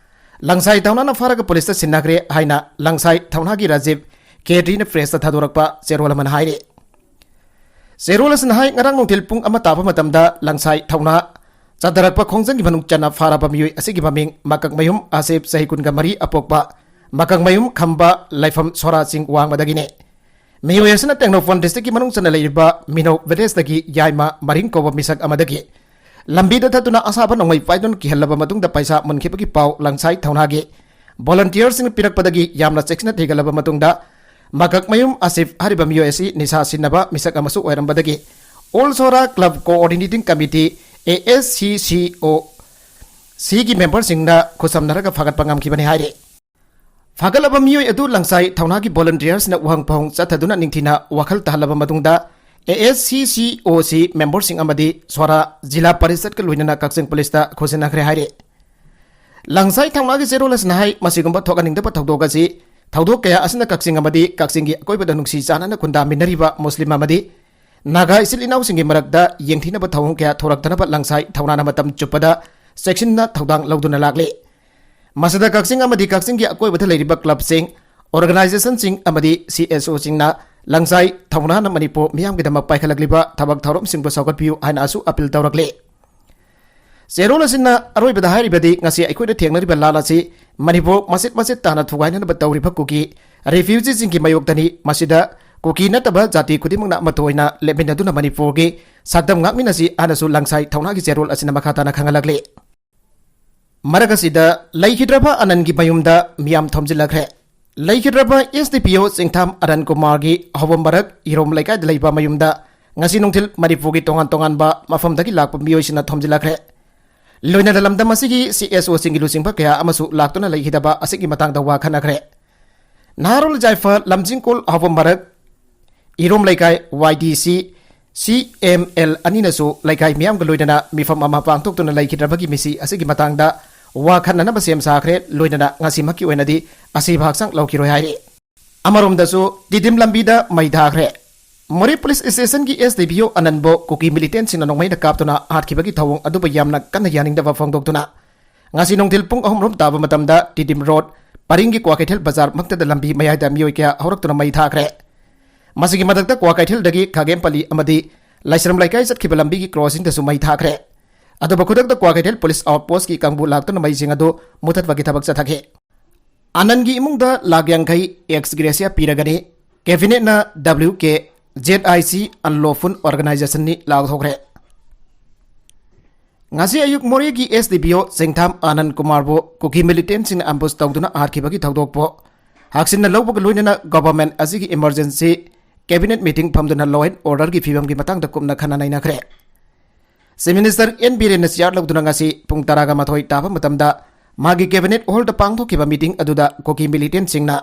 ꯂꯪꯁꯥꯏ ꯊꯧꯅꯥꯅ ꯐꯥꯔꯒ ꯄꯨꯂꯤꯁꯇ ꯁꯤꯟꯅꯈ꯭ꯔꯦ ꯍꯥꯏꯅ ꯂꯪꯁꯥꯏ ꯊꯧꯅꯥꯒꯤ ꯔꯥꯖꯤꯕ ꯀꯦꯗ꯭ꯔꯤꯅ ꯄ꯭ꯔꯦꯁꯇ ꯊꯥꯗꯣꯔꯛꯄ ꯆꯦꯔꯣꯜ ꯑꯃꯅ ꯍꯥꯏꯔꯤ꯫ ꯆꯦꯔꯣꯜ ꯑꯁꯤꯅ ꯍꯥꯏ, ꯉꯔꯥꯡ ꯅꯨꯡꯊꯤꯜ ꯄꯨꯡ ꯑꯃ ꯇꯥꯕ ꯃꯇꯝꯗ ꯂꯪꯁꯥꯏ ꯊꯧꯅꯥ ꯆꯠꯊꯔꯛꯄ ꯈꯣꯡꯖꯪꯒꯤ ꯃꯅꯨꯡ ꯆꯟꯅ ꯐꯥꯔꯕ ꯃꯤꯑꯣꯏ ꯑꯁꯤꯒꯤ ꯃꯃꯤꯡ ꯃꯀꯛꯃꯌꯨꯝ ꯑꯥꯁꯤꯐ, ꯆꯍꯤ ꯀꯨꯟꯒ ꯃꯔꯤ, ꯑꯄꯣꯛꯄ ꯃꯀꯛꯃꯌꯨꯝ ꯈꯝꯕ ꯂꯩꯐꯝ ꯁꯣꯔꯥ ꯆꯤꯡ ꯋꯥꯡꯃꯗꯒꯤꯅꯤ꯫ ꯃꯤꯑꯣꯏ ꯑꯁꯤꯅ ꯇꯦꯡꯅꯧꯄꯜ districtꯀꯤ ꯃꯅꯨꯡ ꯆꯟꯅ ꯂꯩꯔꯤꯕ ꯃꯤꯅꯧ villageꯇꯒꯤ ꯌꯥꯏꯃ ꯃꯔꯤꯡ ꯀꯧꯕ ꯃꯤꯁꯛ ꯑꯃꯗꯒꯤ ꯂꯝꯕꯤꯗ ꯊꯠꯇꯨꯅ ꯑꯁꯥꯕ ꯅꯣꯡꯃꯩ ꯄꯥꯏꯗꯨꯅ ꯀꯤꯍꯜꯂꯕ ꯃꯇꯨꯡꯗ ꯄꯩꯁꯥ ꯃꯨꯟꯈꯤꯕꯒꯤ ꯄꯥꯎ ꯂꯪꯁꯥꯏ ꯊꯧꯅꯥꯒꯤ volunteerꯁꯤꯡꯅ ꯄꯤꯔꯛꯄꯗꯒꯤ ꯌꯥꯝꯅ ꯆꯦꯛꯁꯤꯟꯅ ꯊꯤꯒꯠꯂꯕ ꯃꯇꯨꯡꯗ, ꯃꯀꯛꯃꯌꯨꯝ ꯑꯥꯁꯤꯐ ꯍꯥꯏꯔꯤꯕ ꯃꯤꯑꯣꯏ ꯑꯁꯤ ꯅꯤꯁꯥ ꯁꯤꯟꯅꯕ ꯃꯤꯁꯛ ꯑꯃꯁꯨ ꯑꯣꯏꯔꯝꯕꯗꯒꯤ All Sohra Club Coordinating Committee, ASCCOCꯒꯤ memberꯁꯤꯡꯅ ꯈꯨꯠꯁꯝꯅꯔꯒ ꯐꯥꯒꯠꯄ ꯉꯝꯈꯤꯕꯅꯤ ꯍꯥꯏꯔꯤ꯫ ꯐꯥꯒꯠꯂꯕ ꯃꯤꯑꯣꯏ ꯑꯗꯨ ꯂꯪꯁꯥꯏ ꯊꯧꯅꯥꯒꯤ volunteerꯁꯤꯡꯅ ꯎꯍꯪ ꯐꯥꯍꯪ ꯆꯠꯊꯗꯨꯅ ꯅꯤꯡꯊꯤꯅ ꯋꯥꯈꯜ ꯇꯥꯍꯜꯂꯕ ꯃꯇꯨꯡꯗ, ASCCOC memberꯁꯤꯡ ꯑꯃꯗꯤ ꯁꯣꯔꯥ ꯖꯤꯂꯥ ꯄꯔꯤꯁꯠꯀ ꯂꯣꯏꯅꯅ ꯀꯛꯆꯤꯡ ꯄꯨꯂꯤꯁꯇ ꯈꯨꯠꯁꯤꯟꯅꯈ꯭ꯔꯦ ꯍꯥꯏꯔꯤ꯫ ꯂꯪꯁꯥꯏ ꯊꯧꯅꯥꯒꯤ ꯆꯦꯔꯣꯜ ꯑꯁꯤꯅ ꯍꯥꯏ, ꯃꯁꯤꯒꯨꯝꯕ ꯊꯣꯛꯍꯟꯅꯤꯡꯗꯕ ꯊꯧꯗꯣꯛ ꯑꯁꯤ, ꯊꯧꯗꯣꯛ ꯀꯌꯥ ꯑꯁꯤꯅ ꯀꯛꯆꯤꯡ ꯑꯃꯗꯤ ꯀꯛꯆꯤꯡꯒꯤ ꯑꯀꯣꯏꯕꯗ ꯅꯨꯡꯁꯤ ꯆꯥꯟꯅꯅ ꯈꯨꯟꯗꯥꯃꯤꯟꯅꯔꯤꯕ ꯃꯨꯁꯂꯤꯝ ꯑꯃꯗꯤ ꯅꯥꯒꯥ ꯏꯆꯤꯜ ꯏꯅꯥꯎꯁꯤꯡꯒꯤ ꯃꯔꯛꯇ ꯌꯦꯡꯊꯤꯅꯕ ꯊꯧꯑꯣꯡ ꯀꯌꯥ ꯊꯣꯔꯛꯇꯅꯕ ꯂꯪꯁꯥꯏ ꯊꯧꯅꯥꯅ ꯃꯇꯝ ꯆꯨꯞꯄꯗ ꯆꯦꯛꯁꯤꯟꯅ ꯊꯧꯗꯥꯡ ꯂꯧꯗꯨꯅ ꯂꯥꯛꯂꯤ꯫ ꯃꯁꯤꯗ ꯀꯛꯆꯤꯡ ꯑꯃꯗꯤ ꯀꯛꯆꯤꯡꯒꯤ ꯑꯀꯣꯏꯕꯗ ꯂꯩꯔꯤꯕ clubꯁꯤꯡ, organizationꯁꯤꯡ ꯑꯃꯗꯤ CSOꯁꯤꯡꯅ ꯂꯪꯁꯥꯏ ꯊꯧꯅꯥꯅ ꯃꯅꯤꯄꯨꯔ ꯃꯤꯌꯥꯝꯒꯤꯗꯃꯛ ꯄꯥꯏꯈꯠꯂꯛꯂꯤꯕ ꯊꯕꯛ ꯊꯧꯔꯝꯁꯤꯡꯕꯨ ꯁꯧꯒꯠꯄꯤꯌꯨ ꯍꯥꯏꯅ ꯑꯁꯨ appeal ꯇꯧꯔꯛꯂꯤ꯫ ꯆꯦꯔꯣꯜ ꯑꯁꯤꯅ ꯑꯔꯣꯏꯕꯗ ꯍꯥꯏꯔꯤꯕꯗꯤ, ꯉꯁꯤ ꯑꯩꯈꯣꯏꯅ ꯊꯦꯡꯅꯔꯤꯕ ꯂꯥꯟ ꯑꯁꯤ ꯃꯅꯤꯄꯨꯔ ꯃꯆꯦꯠ ꯃꯆꯦꯠ ꯇꯥꯅ ꯊꯨꯒꯥꯏꯅꯅꯕ ꯇꯧꯔꯤꯕ ꯀꯨꯀꯤ ꯔꯤꯐ꯭ꯌꯨꯖꯤꯁꯤꯡꯒꯤ ꯃꯥꯌꯣꯛꯇꯅꯤ꯫ ꯃꯁꯤꯗ ꯀꯨꯀꯤ ꯅꯠꯇꯕ ꯖꯥꯇꯤ ꯈꯨꯗꯤꯡꯃꯛꯅ ꯑꯃꯠꯇ ꯑꯣꯏꯅ ꯂꯦꯞꯃꯤꯟꯅꯗꯨꯅ ꯃꯅꯤꯄꯨꯔꯒꯤ ꯁꯛꯇꯝ ꯉꯥꯛꯃꯤꯟꯅꯁꯤ ꯍꯥꯏꯅꯁꯨ ꯂꯪꯁꯥꯏ ꯊꯧꯅꯥꯒꯤ ꯆꯦꯔꯣꯜ ꯑꯁꯤꯅ ꯃꯈꯥ ꯇꯥꯅ ꯈꯪꯍꯜꯂꯛꯂꯤ꯫ ꯃꯔꯛ ꯑꯁꯤꯗ ꯂꯩꯈꯤꯗ꯭ꯔꯕ ꯑꯅꯟꯒꯤ ꯃꯌꯨꯝꯗ ꯃꯤꯌꯥꯝ ꯊꯣꯝꯖꯤꯜꯂꯛꯈ꯭ꯔꯦ꯫ ꯂꯩꯈꯤꯗ꯭ꯔꯕ ꯑꯦꯁ ꯗꯤ ꯄꯤ ꯑꯣ ꯆꯤꯡꯊꯥꯝ ꯑꯔꯟ ꯀꯨꯃꯥꯔꯒꯤ ꯍꯧꯕꯝ ꯃꯔꯛ ꯏꯔꯣꯝ ꯂꯩꯀꯥꯏꯗ ꯂꯩꯕ ꯃꯌꯨꯝꯗ ꯉꯁꯤ ꯅꯨꯡꯊꯤꯜ ꯃꯅꯤꯄꯨꯔꯒꯤ ꯇꯣꯉꯥꯟ ꯇꯣꯉꯥꯟꯕ ꯃꯐꯝꯗꯒꯤ ꯂꯥꯛꯄ ꯃꯤꯑꯣꯏꯁꯤꯡꯅ ꯊꯣꯝꯖꯤꯜꯂꯛꯈ꯭ꯔꯦ꯫ ꯂꯣꯏꯅꯅ ꯂꯝꯗꯝ ꯑꯁꯤꯒꯤ ꯁꯤ ꯑꯦꯁ ꯑꯣꯁꯤꯡꯒꯤ ꯂꯨꯆꯤꯡꯕ ꯀꯌꯥ ꯑꯃꯁꯨ ꯂꯥꯛꯇꯨꯅ ꯂꯩꯈꯤꯗꯕ ꯑꯁꯤꯒꯤ ꯃꯇꯥꯡꯗ ꯋꯥ ꯈꯟꯅꯈ꯭ꯔꯦ꯫ ꯅꯍꯥꯔꯣꯜ ꯖꯥꯏꯐ ꯂꯝꯖꯤꯡꯀꯣꯜ ꯍꯧꯕꯝ ꯃꯔꯛ ꯏꯔꯣꯝ ꯂꯩꯀꯥꯏ ꯋꯥꯏ ꯗꯤ ꯁꯤ ꯁꯤ ꯑꯦꯝ ꯑꯦꯜ ꯑꯅꯤꯅꯁꯨ ꯂꯩꯀꯥꯏ ꯃꯤꯌꯥꯝꯒ ꯂꯣꯏꯅꯅ ꯃꯤꯐꯝ ꯑꯃ ꯄꯥꯡꯊꯣꯛꯇꯨꯅ ꯂꯩꯈꯤꯗ꯭ꯔꯕꯒꯤ ꯃꯤꯁꯤ ꯑꯁꯤꯒꯤ ꯃꯇꯥꯡꯗ ꯋꯥ ꯈꯟꯅꯅꯕ ꯁꯦꯝ ꯁꯥꯈ꯭ꯔꯦ꯫ ꯂꯣꯏꯅꯅ ꯉꯁꯤꯃꯛꯀꯤ ꯑꯣꯏꯅꯗꯤ ꯑꯁꯤꯕ ꯍꯛꯆꯥꯡ ꯂꯧꯈꯤꯔꯣꯏ ꯍꯥꯏꯔꯤ꯫ ꯑꯃꯔꯣꯝꯗꯁꯨ ꯇꯤꯗꯤꯝ ꯂꯝꯕꯤꯗ ꯃꯩ ꯊꯥꯈ꯭ꯔꯦ꯫ ꯃꯣꯔꯦ ꯄꯨꯂꯤꯁ ꯁ꯭ꯇꯦꯁꯟꯒꯤ ꯑꯦꯁ ꯗꯤ ꯄꯤ ꯑꯣ ꯑꯅꯟꯕꯨ ꯀꯨꯀꯤ ꯃꯤꯂꯤꯇꯦꯟꯁꯤꯡꯅ ꯅꯣꯡꯃꯩꯅ ꯀꯥꯞꯇꯨꯅ ꯍꯥꯠꯈꯤꯕꯒꯤ ꯊꯧꯑꯣꯡ ꯑꯗꯨꯕꯨ ꯌꯥꯝꯅ ꯀꯟꯅ ꯌꯥꯅꯤꯡꯗꯕ ꯐꯣꯡꯗꯣꯛꯇꯨꯅ ꯉꯁꯤ ꯅꯨꯡꯊꯤꯜ ꯄꯨꯡ ꯑꯍꯨꯝ ꯔꯣꯝ ꯇꯥꯕ ꯃꯇꯝꯗ ꯇꯤꯗꯤꯝ ꯔꯣꯗ ꯄꯔꯤꯡꯒꯤ ꯀ꯭ꯋꯥꯀꯩꯊꯦꯜ ꯕꯖꯥꯔ ꯃꯛꯇꯗ ꯂꯝꯕꯤ ꯃꯌꯥꯏꯗ ꯃꯤꯑꯣꯏ ꯀꯌꯥ ꯍꯧꯔꯛꯇꯨꯅ ꯃꯩ ꯊꯥꯈ꯭ꯔꯦ꯫ ꯃꯁꯤꯒꯤ ꯃꯊꯛꯇ ꯀ꯭ꯋꯥꯀꯩꯊꯦꯜꯗꯒꯤ ꯈꯥꯒꯦꯝꯄꯜꯂꯤ ꯑꯃꯗꯤ ꯂꯥꯏꯁ꯭ꯔꯝ ꯂꯩꯀꯥꯏ ꯆꯠꯈꯤꯕ ꯂꯝꯕꯤꯒꯤ ꯀ꯭ꯔꯣꯁꯤꯡꯗꯁꯨ ꯃꯩ ꯊꯥꯈ꯭ꯔꯦ꯫ ꯑꯗꯨꯕꯨ ꯈꯨꯗꯛꯇ ꯀ꯭ꯋꯥꯀꯩꯊꯦꯜ ꯄꯨꯂꯤꯁ ꯑꯥꯎꯠꯄꯣꯁꯀꯤ ꯀꯥꯡꯕꯨ ꯂꯥꯛꯇꯨꯅ ꯃꯩꯁꯤꯡ ꯑꯗꯨ ꯃꯨꯊꯠꯄꯒꯤ ꯊꯕꯛ ꯆꯠꯊꯈꯤ꯫ ꯑꯅꯟꯒꯤ ꯏꯃꯨꯡꯗ ꯂꯥꯈ ꯌꯥꯡꯈꯩ ꯑꯦꯛꯁ ꯒ꯭ꯔꯦꯁꯤꯌꯥ ꯄꯤꯔꯒꯅꯤ꯫ ꯀꯦꯕꯤꯅꯦꯠꯅ W K Z I C unlawful ꯑꯣꯔꯒꯅꯥꯏꯖꯦꯁꯟꯅꯤ ꯂꯥꯎꯊꯣꯛꯈ꯭ꯔꯦ꯫ ꯉꯁꯤ ꯑꯌꯨꯛ ꯃꯣꯔꯦꯒꯤ ꯑꯦꯁ ꯗꯤ ꯄꯤ ꯑꯣ ꯆꯤꯡꯊꯥꯝ ꯑꯅꯟ ꯀꯨꯃꯥꯔꯕꯨ ꯀꯨꯀꯤ ꯃꯤꯂꯤꯇꯦꯟꯁꯤꯡꯅ ꯑꯦꯝꯕꯨꯁ ꯇꯧꯗꯨꯅ ꯍꯥꯠꯈꯤꯕꯒꯤ ꯊꯧꯗꯣꯛꯄꯨ ꯍꯥꯛꯆꯤꯟꯅ ꯂꯧꯕꯒ ꯂꯣꯏꯅꯅ ꯒꯣꯚꯔꯟꯃꯦꯟꯠ ꯑꯁꯤꯒꯤ ꯏꯃꯔꯖꯦꯟꯁꯤ ꯀꯦꯕꯤꯅꯦꯠ ꯃꯤꯇꯤꯡ ꯐꯝꯗꯨꯅ ꯂꯣ ꯑꯦꯟ ꯑꯣꯔꯗꯔꯒꯤ ꯐꯤꯕꯝꯒꯤ ꯃꯇꯥꯡꯗ ꯀꯨꯞꯅ ꯈꯟꯅ ꯅꯩꯅꯈ꯭ꯔꯦ꯫ ꯆꯤꯐ ꯃꯤꯅꯤꯁꯇꯔ ꯑꯦꯟ ꯕꯤꯔꯦꯟꯅ ꯆꯤꯌꯥꯔ ꯂꯧꯗꯨꯅ ꯉꯁꯤ ꯄꯨꯡ ꯇꯔꯥꯒ ꯃꯥꯊꯣꯏ ꯇꯥꯕ ꯃꯇꯝꯗ ꯃꯥꯒꯤ ꯀꯦꯕꯤꯅꯦꯠ ꯍꯣꯜꯗ ꯄꯥꯡꯊꯣꯛꯈꯤꯕ ꯃꯤꯇꯤꯡ ꯑꯗꯨꯗ ꯀꯨꯀꯤ ꯃꯤꯂꯤꯇꯦꯟꯁꯤꯡꯅ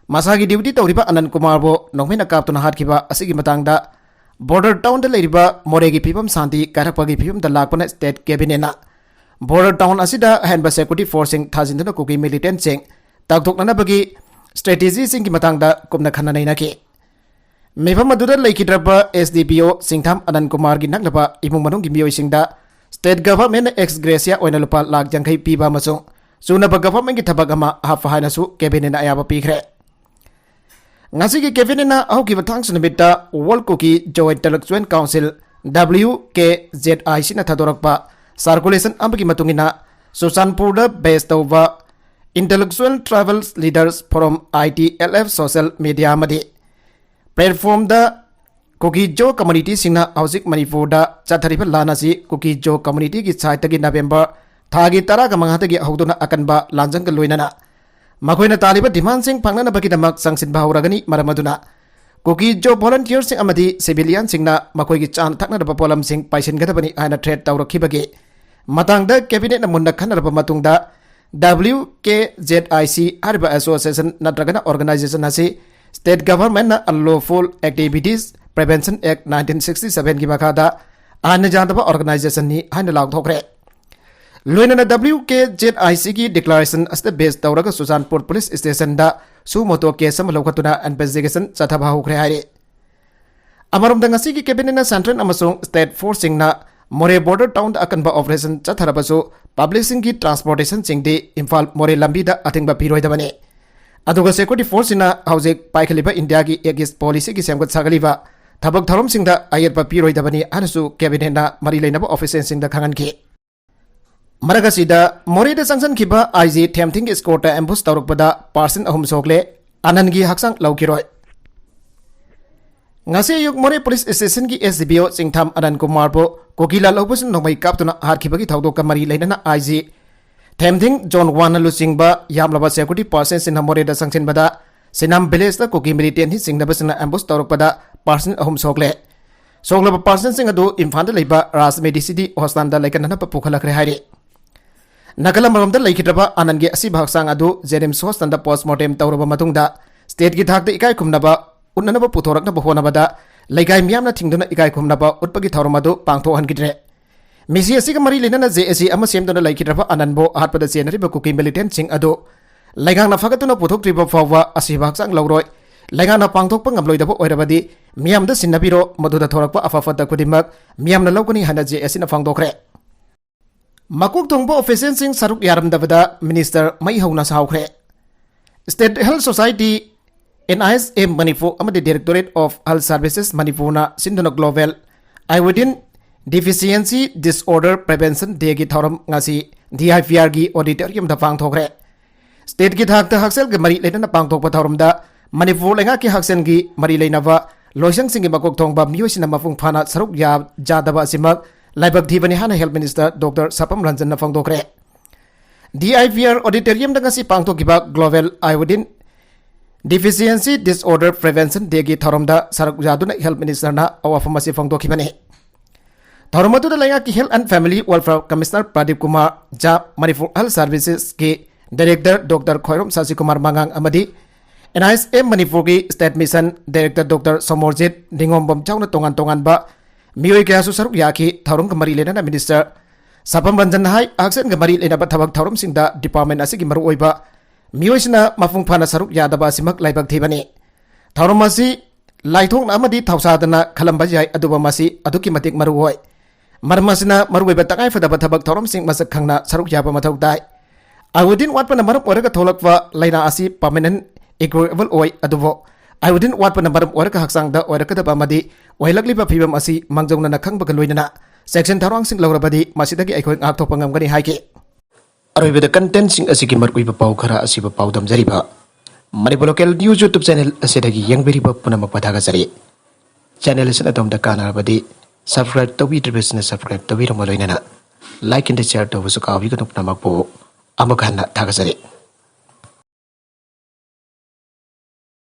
ꯃꯁꯥꯒꯤ ꯗ꯭ꯌꯨꯇꯤ ꯇꯧꯔꯤꯕ ꯑꯅꯟ ꯀꯨꯃꯥꯔꯕꯨ ꯅꯣꯡꯃꯩꯅ ꯀꯥꯞꯇꯨꯅ ꯍꯥꯠꯈꯤꯕ ꯑꯁꯤꯒꯤ ꯃꯇꯥꯡꯗ ꯕꯣꯔꯗꯔ ꯇꯥꯎꯟꯗ ꯂꯩꯔꯤꯕ ꯃꯣꯔꯦꯒꯤ ꯐꯤꯕꯝ ꯁꯥꯟꯇꯤ ꯀꯥꯏꯔꯛꯄꯒꯤ ꯐꯤꯕꯝꯗ ꯂꯥꯛꯄꯅ ꯁ꯭ꯇꯦꯠ ꯀꯦꯕꯤꯅꯦꯠꯅ ꯕꯣꯔꯗꯔ ꯇꯥꯎꯟ ꯑꯁꯤꯗ ꯑꯍꯦꯟꯕ ꯁꯦꯀ꯭ꯌꯨꯔꯤꯇꯤ ꯐꯣꯔꯁꯁꯤꯡ ꯊꯥꯖꯤꯟꯗꯨꯅ ꯀꯨꯀꯤ ꯃꯤꯂꯤꯇꯦꯟꯁꯤꯡ ꯇꯥꯛꯊꯣꯛꯅꯅꯕꯒꯤ ꯁ꯭ꯇ꯭ꯔꯦꯇꯦꯖꯤꯁꯤꯡꯒꯤ ꯃꯇꯥꯡꯗ ꯀꯨꯞꯅ ꯈꯟꯅ ꯅꯩꯅꯈꯤ꯫ ꯃꯤꯐꯝ ꯑꯗꯨꯗ ꯂꯩꯈꯤꯗ꯭ꯔꯕ ꯑꯦꯁ ꯗꯤ ꯄꯤ ꯑꯣ ꯆꯤꯡꯊꯥꯝ ꯑꯅꯟ ꯀꯨꯃꯥꯔꯒꯤ ꯅꯛꯅꯕ ꯏꯃꯨꯡ ꯃꯅꯨꯡꯒꯤ ꯃꯤꯑꯣꯏꯁꯤꯡꯗ ꯁ꯭ꯇꯦꯠ ꯒꯚꯔꯟꯃꯦꯟꯠꯅ ꯑꯦꯛꯁ ꯒ꯭ꯔꯦꯁꯤꯌꯥ ꯑꯣꯏꯅ ꯂꯨꯄꯥ ꯂꯥꯈ ꯌꯥꯡꯈꯩ ꯄꯤꯕ ꯑꯃꯁꯨꯡ ꯆꯨꯅꯕ ꯒꯚꯔꯟꯃꯦꯟꯠꯀꯤ ꯊꯕꯛ ꯑꯃ ꯍꯥꯞꯄ ꯍꯥꯏꯅꯁꯨ ꯀꯦꯕꯤꯅꯦꯠꯅ ꯑꯌꯥꯕ ꯄꯤꯈ꯭ꯔꯦ꯫ ꯉꯁꯤꯒꯤ ꯀꯦꯕꯤꯅꯦꯠꯅ ꯍꯧꯈꯤꯕ ꯊꯥꯡꯖ ꯅꯨꯃꯤꯠꯇ ꯋꯥꯔꯜ ꯀꯨꯀꯤ joint ꯇꯂꯛ joint council, W K Z ꯑꯥꯏ ꯁꯤꯅ ꯊꯥꯗꯣꯔꯛꯄ Circulation ꯑꯃꯒꯤ ꯃꯇꯨꯡ ꯏꯟꯅ, ꯆꯨꯔꯆꯥꯟꯄꯨꯔꯗ base ꯇꯧꯕ Intellectual Tribal Leaders Forum, I T L F, social media ꯑꯃꯗꯤ platformꯗ ꯀꯨꯀꯤ ꯖꯣ communityꯁꯤꯡꯅ ꯍꯧꯖꯤꯛ ꯃꯅꯤꯄꯨꯔꯗ ꯆꯠꯊꯔꯤꯕ ꯂꯥꯟ ꯑꯁꯤ ꯀꯨꯀꯤ ꯖꯣ communityꯒꯤ sideꯇꯒꯤ November ꯊꯥꯒꯤ ꯇꯔꯥꯒ ꯃꯉꯥꯗꯒꯤ ꯍꯧꯗꯨꯅ ꯑꯀꯟꯕ ꯂꯥꯟꯖꯪꯒ ꯂꯣꯏꯅꯅ ꯃꯈꯣꯏꯅ ꯇꯥꯜꯂꯤꯕ demandꯁꯤꯡ ꯐꯪꯅꯅꯕꯒꯤꯗꯃꯛ ꯆꯪꯁꯤꯟꯕ ꯍꯧꯔꯒꯅꯤ꯫ ꯃꯔꯝ ꯑꯗꯨꯅ ꯀꯨꯀꯤ ꯖꯣ volunteerꯁꯤꯡ ꯑꯃꯗꯤ civilianꯁꯤꯡꯅ ꯃꯈꯣꯏꯒꯤ ꯆꯥꯅ ꯊꯛꯅꯅꯕ ꯄꯣꯠꯂꯝꯁꯤꯡ ꯄꯥꯏꯁꯤꯟꯒꯗꯕꯅꯤ ꯍꯥꯏꯅ threat ꯇꯧꯔꯛꯈꯤꯕꯒꯤ ꯃꯇꯥꯡꯗ cabinetꯅ ꯃꯨꯟꯅ ꯈꯟꯅꯔꯕ ꯃꯇꯨꯡꯗ, W K Z I C ꯍꯥꯏꯔꯤꯕ association ꯅꯠꯇ꯭ꯔꯒꯅ organization ꯑꯁꯤ state governmentꯅ unlawful activities prevention act nineteen sixty sevenꯒꯤ ꯃꯈꯥꯗ ꯑꯥꯏꯟꯅ ꯌꯥꯗꯕ organizationꯅꯤ ꯍꯥꯏꯅ ꯂꯥꯎꯊꯣꯛꯈ꯭ꯔꯦ꯫ ꯂꯣꯏꯅꯅ W K Z I Cꯒꯤ declaration ꯑꯁꯤꯗ base ꯇꯧꯔꯒ Churachandpur police stationꯗ suo motu case ꯑꯃ ꯂꯧꯈꯠꯇꯨꯅ investigation ꯆꯠꯊꯕ ꯍꯧꯈ꯭ꯔꯦ ꯍꯥꯏꯔꯤ꯫ ꯑꯃꯔꯣꯝꯗ, ꯉꯁꯤꯒꯤ cabinetꯅ central ꯑꯃꯁꯨꯡ state forceꯁꯤꯡꯅ ꯃꯣꯔꯦ border townꯗ ꯑꯀꯟꯕ operation ꯆꯠꯊꯔꯕꯁꯨ, publicꯁꯤꯡꯒꯤ transportationꯁꯤꯡꯗꯤ ꯏꯝꯐꯥꯜ ꯃꯣꯔꯦ ꯂꯝꯕꯤꯗ ꯑꯊꯤꯡꯕ ꯄꯤꯔꯣꯏꯗꯕꯅꯤ꯫ ꯑꯗꯨꯒ security forceꯁꯤꯅ ꯍꯧꯖꯤꯛ ꯄꯥꯏꯈꯠꯂꯤꯕ ꯏꯟꯗꯤꯌꯥꯒꯤ Act East policyꯒꯤ ꯁꯦꯝꯒꯠ ꯁꯥꯒꯠꯂꯤꯕ ꯊꯕꯛ ꯊꯧꯔꯝꯁꯤꯡꯗ ꯑꯌꯦꯠꯄ ꯄꯤꯔꯣꯏꯗꯕꯅꯤ ꯍꯥꯏꯅꯁꯨ cabinetꯅ ꯃꯔꯤ ꯂꯩꯅꯕ officialꯁꯤꯡꯗ ꯈꯪꯍꯟꯈꯤ꯫ ꯃꯔꯛ ꯑꯁꯤꯗ, ꯃꯣꯔꯦꯗ ꯆꯪꯁꯤꯟꯈꯤꯕ I G ꯊꯦꯝꯊꯤꯡꯒꯤ escortꯇ ambush ꯇꯧꯔꯛꯄꯗ person ꯑꯍꯨꯝ ꯁꯣꯛꯂꯦ, ꯑꯅꯟꯒꯤ ꯍꯛꯆꯥꯡ ꯂꯧꯈꯤꯔꯣꯏ꯫ ꯉꯁꯤ ꯑꯌꯨꯛ ꯃꯣꯔꯦ police stationꯒꯤ S D P O ꯆꯤꯡꯊꯥꯝ ꯑꯅꯟ ꯀꯨꯃꯥꯔꯕꯨ ꯀꯨꯀꯤ ꯂꯥꯜꯍꯧꯕꯁꯤꯡ ꯅꯣꯡꯃꯩ ꯀꯥꯞꯇꯨꯅ ꯍꯥꯠꯈꯤꯕꯒꯤ ꯊꯧꯗꯣꯛꯀ ꯃꯔꯤ ꯂꯩꯅꯅ I G ꯊꯦꯝꯊꯤꯡ, John Wanꯅ ꯂꯨꯆꯤꯡꯕ ꯌꯥꯝꯂꯕ security personꯁꯤꯡꯅ ꯃꯣꯔꯦꯗ ꯆꯪꯁꯤꯟꯕꯗ ꯁꯤꯅꯥꯝ villageꯇ ꯀꯨꯀꯤ militantꯅ ꯆꯤꯡꯅꯕꯁꯤꯡꯅ ambush ꯇꯧꯔꯛꯄꯗ person ꯑꯍꯨꯝ ꯁꯣꯛꯂꯦ꯫ ꯁꯣꯛꯂꯕ personꯁꯤꯡ ꯑꯗꯨ ꯏꯝꯐꯥꯜꯗ ꯂꯩꯕ ꯔꯥꯖ ꯃꯦꯗꯤꯁꯤꯇꯤ hospitalꯗ ꯂꯥꯌꯦꯡꯅꯅꯕ ꯄꯨꯈꯠꯂꯛꯈ꯭ꯔꯦ ꯍꯥꯏꯔꯤ꯫ ꯅꯥꯀꯜ ꯑꯃꯔꯣꯝꯗ, ꯂꯩꯈꯤꯗ꯭ꯔꯕ ꯑꯅꯟꯒꯤ ꯑꯁꯤꯕ ꯍꯛꯆꯥꯡ ꯑꯗꯨ JNIMS hospitalꯗ postmortem ꯇꯧꯔꯕ ꯃꯇꯨꯡꯗ stateꯀꯤ ꯊꯥꯛꯇ ꯏꯀꯥꯏ ꯈꯨꯝꯅꯕ ꯎꯠꯅꯅꯕ ꯄꯨꯊꯣꯔꯛꯅꯕ ꯍꯣꯠꯅꯕꯗ ꯂꯩꯀꯥꯏ ꯃꯤꯌꯥꯝꯅ ꯊꯤꯡꯗꯨꯅ ꯏꯀꯥꯏ ꯈꯨꯝꯅꯕ ꯎꯠꯄꯒꯤ ꯊꯧꯔꯝ ꯑꯗꯨ ꯄꯥꯡꯊꯣꯛꯍꯟꯈꯤꯗ꯭ꯔꯦ꯫ ꯃꯤꯁꯤ ꯑꯁꯤꯒ ꯃꯔꯤ ꯂꯩꯅꯅ JAC ꯑꯃ ꯁꯦꯝꯗꯨꯅ ꯂꯩꯈꯤꯗ꯭ꯔꯕ ꯑꯅꯟꯕꯨ ꯍꯥꯠꯄꯗ ꯆꯦꯟꯅꯔꯤꯕ ꯀꯨꯀꯤ militantꯁꯤꯡ ꯑꯗꯨ ꯂꯩꯉꯥꯛꯅ ꯐꯒꯠꯇꯨꯅ ꯄꯨꯊꯣꯛꯇ꯭ꯔꯤꯕ ꯐꯥꯎꯕ ꯑꯁꯤꯕ ꯍꯛꯆꯥꯡ ꯂꯧꯔꯣꯏ꯫ ꯂꯩꯉꯥꯛꯅ ꯄꯥꯡꯊꯣꯛꯄ ꯉꯝꯂꯣꯏꯗꯕ ꯑꯣꯏꯔꯕꯗꯤ ꯃꯤꯌꯥꯝꯗ ꯁꯤꯟꯅꯕꯤꯔꯣ, ꯃꯗꯨꯗ ꯊꯣꯔꯛꯄ ꯑꯐ ꯐꯠꯇ ꯈꯨꯗꯤꯡꯃꯛ ꯃꯤꯌꯥꯝꯅ ꯂꯧꯒꯅꯤ ꯍꯥꯏꯅ JACꯅ ꯐꯣꯡꯗꯣꯛꯈ꯭ꯔꯦ꯫ ꯃꯀꯣꯛ ꯊꯣꯡꯕ officialꯁꯤꯡ ꯁꯔꯨꯛ ꯌꯥꯔꯝꯗꯕꯗ minister ꯃꯩ ꯍꯧꯅ ꯁꯥꯎꯈ꯭ꯔꯦ꯫ State Health Society, NIHM Manipur ꯑꯃꯗꯤ Directorate of Health Services ꯃꯅꯤꯄꯨꯔꯅ ꯁꯤꯟꯗꯨꯅ global iodine Deficiency Disorder Prevention Day ꯒꯤ ꯊꯧꯔꯝ ꯉꯁꯤ D I P R ꯒꯤ auditorium ꯗ ꯄꯥꯡꯊꯣꯛꯈ꯭ꯔꯦ꯫ State ꯀꯤ ꯊꯥꯛꯇ ꯍꯛꯁꯦꯜꯒ ꯃꯔꯤ ꯂꯩꯅꯅ ꯄꯥꯡꯊꯣꯛꯄ ꯊꯧꯔꯝꯗ ꯃꯅꯤꯄꯨꯔ ꯂꯩꯉꯥꯛꯀꯤ ꯍꯛꯁꯦꯜꯒꯤ ꯃꯔꯤ ꯂꯩꯅꯕ ꯂꯣꯏꯁꯪꯁꯤꯡꯒꯤ ꯃꯀꯣꯛ ꯊꯣꯡꯕ ꯃꯤꯑꯣꯏꯁꯤꯡꯅ ꯃꯄꯨꯡ ꯐꯥꯅ ꯁꯔꯨꯛ ꯌꯥ-, ꯌꯥꯗꯕ ꯑꯁꯤꯃꯛ ꯂꯥꯏꯕꯛ ꯊꯤꯕꯅꯤ ꯍꯥꯏꯅ Health Minister Doctor ꯁꯄꯝ ꯔꯟꯖꯟꯅ ꯐꯣꯡꯗꯣꯛꯈ꯭ꯔꯦ꯫ D I P R auditorium ꯗ ꯉꯁꯤ ꯄꯥꯡꯊꯣꯛꯈꯤꯕ Global Iodine Deficiency Disorder Prevention Day ꯒꯤ ꯊꯧꯔꯝꯗ ꯁꯔꯨꯛ ꯌꯥꯗꯨꯅ Health Minister ꯅ ꯑꯋꯥꯐꯝ ꯑꯁꯤ ꯐꯣꯡꯗꯣꯛꯈꯤꯕꯅꯤ꯫ ꯊꯧꯔꯝ ꯑꯗꯨꯗ ꯂꯩꯉꯥꯛꯀꯤ Health and Family Welfare Commissioner Pradeep Kumar ꯖꯥ, ꯃꯅꯤꯄꯨꯔ Health Services ꯀꯤ Director Doctor ꯈ꯭ꯋꯥꯏꯔꯣꯝ ꯁꯥꯁꯤ ꯀꯨꯃꯥꯔ ꯃꯉꯥꯡ ꯑꯃꯗꯤ N H M ꯃꯅꯤꯄꯨꯔ ꯒꯤ State Mission Director Doctor Somorjit ꯅꯤꯉꯣꯝꯕꯝ ꯌꯥꯎꯅ ꯇꯣꯉꯥꯟ ꯇꯣꯉꯥꯟꯕ ꯃꯤꯑꯣꯏ ꯀꯌꯥꯁꯨ ꯁꯔꯨꯛ ꯌꯥꯈꯤ꯫ ꯊꯧꯔꯝꯒ ꯃꯔꯤ ꯂꯩꯅꯅ Minister ꯁꯄꯝ ꯔꯟꯖꯟꯅ ꯍꯥꯏ, ꯍꯛꯁꯦꯜꯒ ꯃꯔꯤ ꯂꯩꯅꯕ ꯊꯕꯛ ꯊꯧꯔꯝꯁꯤꯡꯗ department ꯑꯁꯤꯒꯤ ꯃꯔꯨꯑꯣꯏꯕ ꯃꯤꯑꯣꯏꯁꯤꯡꯅ ꯃꯄꯨꯡ ꯐꯥꯅ ꯁꯔꯨꯛ ꯌꯥꯗꯕ ꯑꯁꯤꯃꯛ ꯂꯥꯏꯕꯛ ꯊꯤꯕꯅꯤ꯫ ꯊꯧꯔꯝ ꯑꯁꯤ ꯂꯥꯏꯊꯣꯛꯅ ꯑꯃꯗꯤ ꯊꯧꯁꯥꯗꯅ ꯈꯜꯂꯝꯕ ꯌꯥꯏ, ꯑꯗꯨꯕꯨ ꯃꯁꯤ ꯑꯗꯨꯛꯀꯤ ꯃꯇꯤꯛ ꯃꯔꯨ ꯑꯣꯏ꯫ ꯃꯔꯝ ꯑꯁꯤꯅ ꯃꯔꯨꯑꯣꯏꯕ ꯇꯉꯥꯏꯐꯗꯕ ꯊꯕꯛ ꯊꯧꯔꯝꯁꯤꯡ ꯃꯁꯛ ꯈꯪꯅ ꯁꯔꯨꯛ ꯌꯥꯕ ꯃꯊꯧ ꯇꯥꯏ꯫ Iodine ꯋꯥꯠꯄꯅ ꯃꯔꯝ ꯑꯣꯏꯔꯒ ꯊꯣꯛꯂꯛꯄ ꯂꯥꯏꯅꯥ ꯑꯁꯤ permanent incurable ꯑꯣꯏ, ꯑꯗꯨꯕꯨ iodine ꯋꯥꯠꯄꯅ ꯃꯔꯝ ꯑꯣꯏꯔꯒ ꯍꯛꯆꯥꯡꯗ ꯑꯣꯏꯔꯛꯀꯗꯕ ꯑꯃꯗꯤ ꯑꯣꯏꯍꯜꯂꯛꯂꯤꯕ ꯐꯤꯕꯝ ꯑꯁꯤ ꯃꯥꯡꯖꯧꯅꯅ ꯈꯪꯕꯒ ꯂꯣꯏꯅꯅ ꯆꯦꯛꯁꯤꯟ ꯊꯧꯔꯥꯡꯁꯤꯡ ꯂꯧꯔꯕꯗꯤ ꯃꯁꯤꯗꯒꯤ ꯑꯩꯈꯣꯏ ꯉꯥꯛꯊꯣꯛꯄ ꯉꯝꯒꯅꯤ ꯍꯥꯏꯈꯤ꯫ ꯑꯔꯣꯏꯕꯗ content ꯁꯤꯡ ꯑꯁꯤꯒꯤ ꯃꯔꯨꯑꯣꯏꯕ ꯄꯥꯎ ꯈꯔ ꯑꯁꯤꯕꯨ ꯄꯥꯎꯗꯝꯖꯔꯤꯕ Manipur Local News YouTube channel ꯑꯁꯤꯗꯒꯤ ꯌꯦꯡꯕꯤꯔꯤꯕ ꯄꯨꯝꯅꯃꯛꯄꯨ ꯊꯥꯒꯠꯆꯔꯤ꯫ Channel ꯑꯁꯤꯅ ꯑꯗꯣꯝꯗ ꯀꯥꯟꯅꯔꯕꯗꯤ subscribe ꯇꯧꯕꯤꯗ꯭ꯔꯤꯕꯁꯤꯅ subscribe ꯇꯧꯕꯤꯔꯝꯕ ꯂꯣꯏꯅꯅ like and share ꯇꯧꯕꯁꯨ ꯀꯥꯎꯕꯤꯒꯅꯨ꯫ ꯄꯨꯝꯅꯃꯛꯄꯨ ꯑꯃꯨꯛ ꯍꯟꯅ ꯊꯥꯒꯠꯆꯔꯤ꯫